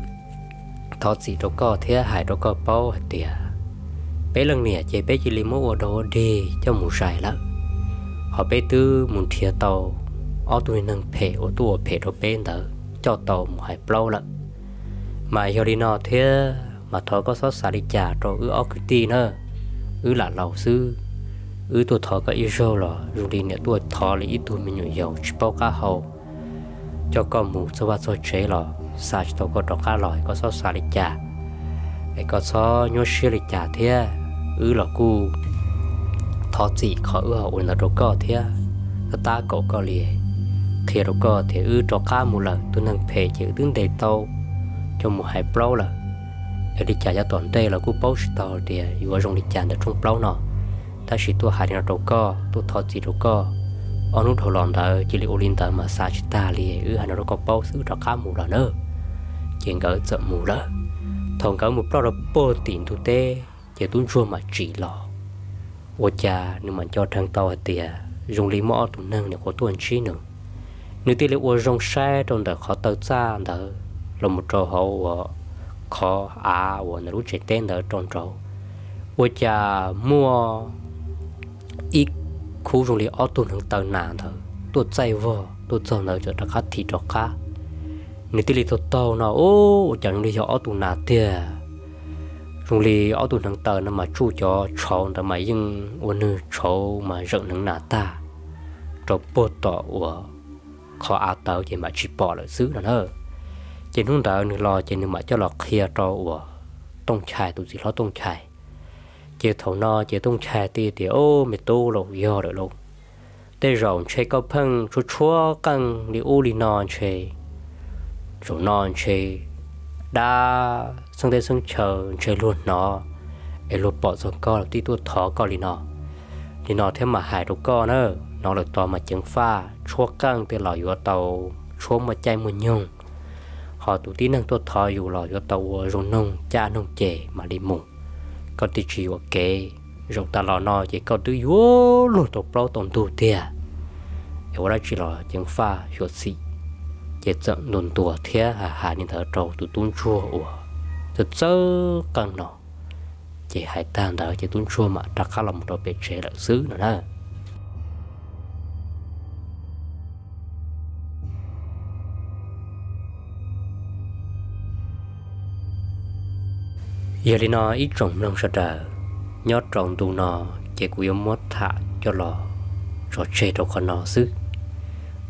thov txim rau koj thiab hais rau koj paub hais tias peb leej niam ces peb cia li muab ua dog ua dig coj mus zais lawm, ho peb twb mus nrhiav tau ob tug neeg phem uas tuaj ua phem rau peb ntawd coj tau mus hais plaub lawm. Mas yog li no thiab mas thov koj txhob xav li cas rau wb ob kwv tij na, wb lam laus xwb, wb tuaj thov koj ib zaug los zoo li niam tuaj thov li ib tug me nyuam yaus tsis paub qab hau, coj koj mus txog vaj txog tsev los xa tsis tau koj rov qab los, koj txhob xav li cas, es koj txhob nyuaj siab li cas thiab. Wb los kuj thov txim qhov wb ho ua li ntawd rau koj thiab, tab tab kaum koj li, qhia rau koj tias wb rov qab mus lawm, tus neeg phem ces wb twb ntes tau coj mus hais plaub lawm. Es li cas yav tom ntej los kuj paub tsis tau tias yuav zoo li cas ntawm rooj plaub no, tab sis tuaj hais li no rau koj, tuaj thov txim rau koj. Ob hnub dhau los ntawd cia li ua li ntawd mas xav tsis tag li, wb hais no rau koj paub xwb, wb rov qab mus lawm na. Ces nkawd txawm mus lawm. Thaum nkawd mus ploj rau puag tim ntug teb ces tub ntsuag mam tsim los, ua cas nws mam nco dheev tau hais tias zoo li muaj ob tug neeg nyuam qhuav tuaj ntsib nws. Nws thiaj li ua zoo saib rau ntawm qhov taw txaj ntawd los mus rau hauv uas qhov av uas nws lub tsev teb ntawd rau nraud, ua cas muaj ib khub zoo li ob tug neev taw nas ntawd tuaj txaij vog tuaj txog ntawd txawm rov qab thim rov qab. Nws thiaj li taug taug no, ua cas zoo li yog ob tug nas tiag. Zoo li ob tug neev taw no mas tsuj cov tshauv ntawd mas yeej ua nws tshauv mas zeem neev nas tag, rau puag tom uas qhov av tawv ces mam tsis pom lawm xwb no na. Ces hnub ntawd nws los ces nws mam coj los qhia rau uas Tooj Chais, tus txiv hlob Tooj Chais. Ces thaum no ces Tooj Chais thiaj tias, Ob, me tub, los yog lawm lauj. Tej zaum ntshe koj pheej tshuab tshuab qeej li ub li no ntshe, zaum no ntshe dab xeeb teb xeeb chaw ntshe luag hnov es luag pom txog koj los thiaj tuaj thov koj li no. Li no thiab mam hais rau koj na, hnov lawm tos mas ceev faj, tshuab qeej tej los yuav tau tshuab muaj caij muaj nyoog, ho tus tib neeg tuaj thov yus los yuav tau ua zoo noog caj noog ces mam li mus. Koj thiaj tsis yuam kev, zaum tas los no ces koj twb yuav luag tau plaub tau ntug tiag, es ua dab tsi los ceev faj xyuam xim. Ces txawm ntuas ntuas thiab hais li ntawd rau tus tub ntsuag uas txawj txawj qeej no. Ces hais tag ntawd ces tub ntsuag mam rov qab los mus rau pem tsev lawm xwb no na. Yog li no ib tsoom mloog sawv daws, nyob rau ntu no ces kuv yuav muab tham coj los tso tseg rau qhov no xwb.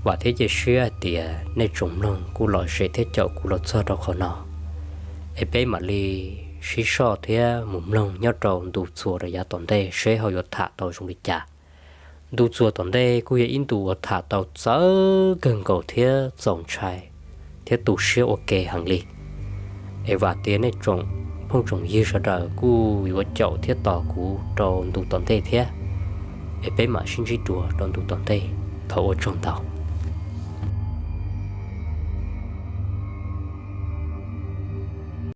Vam thiab cia siab hais tias nej tsoom mloog kuj lom zem thiab caum kuv los txog rau qhov no, es peb mam li sib soj thiab mus mloog nyob rau ntu txuas rau yav tom ntej seb ho yuav tham tau zoo li cas. Ntu txuas tom ntej kuj yog ib ntu uas tham tau txawv kawg nkaus thiab txaus ntshai thiab tu siab ua ke heev li. Es vam tias nej tsoom phooj tsoom ywg sawv daws kuj yuav caum thiab tos kuv rau ntu tom ntej thiab. Es peb mam sib ntsib dua rau ntu tom ntej. Thov ua tsaug ntau.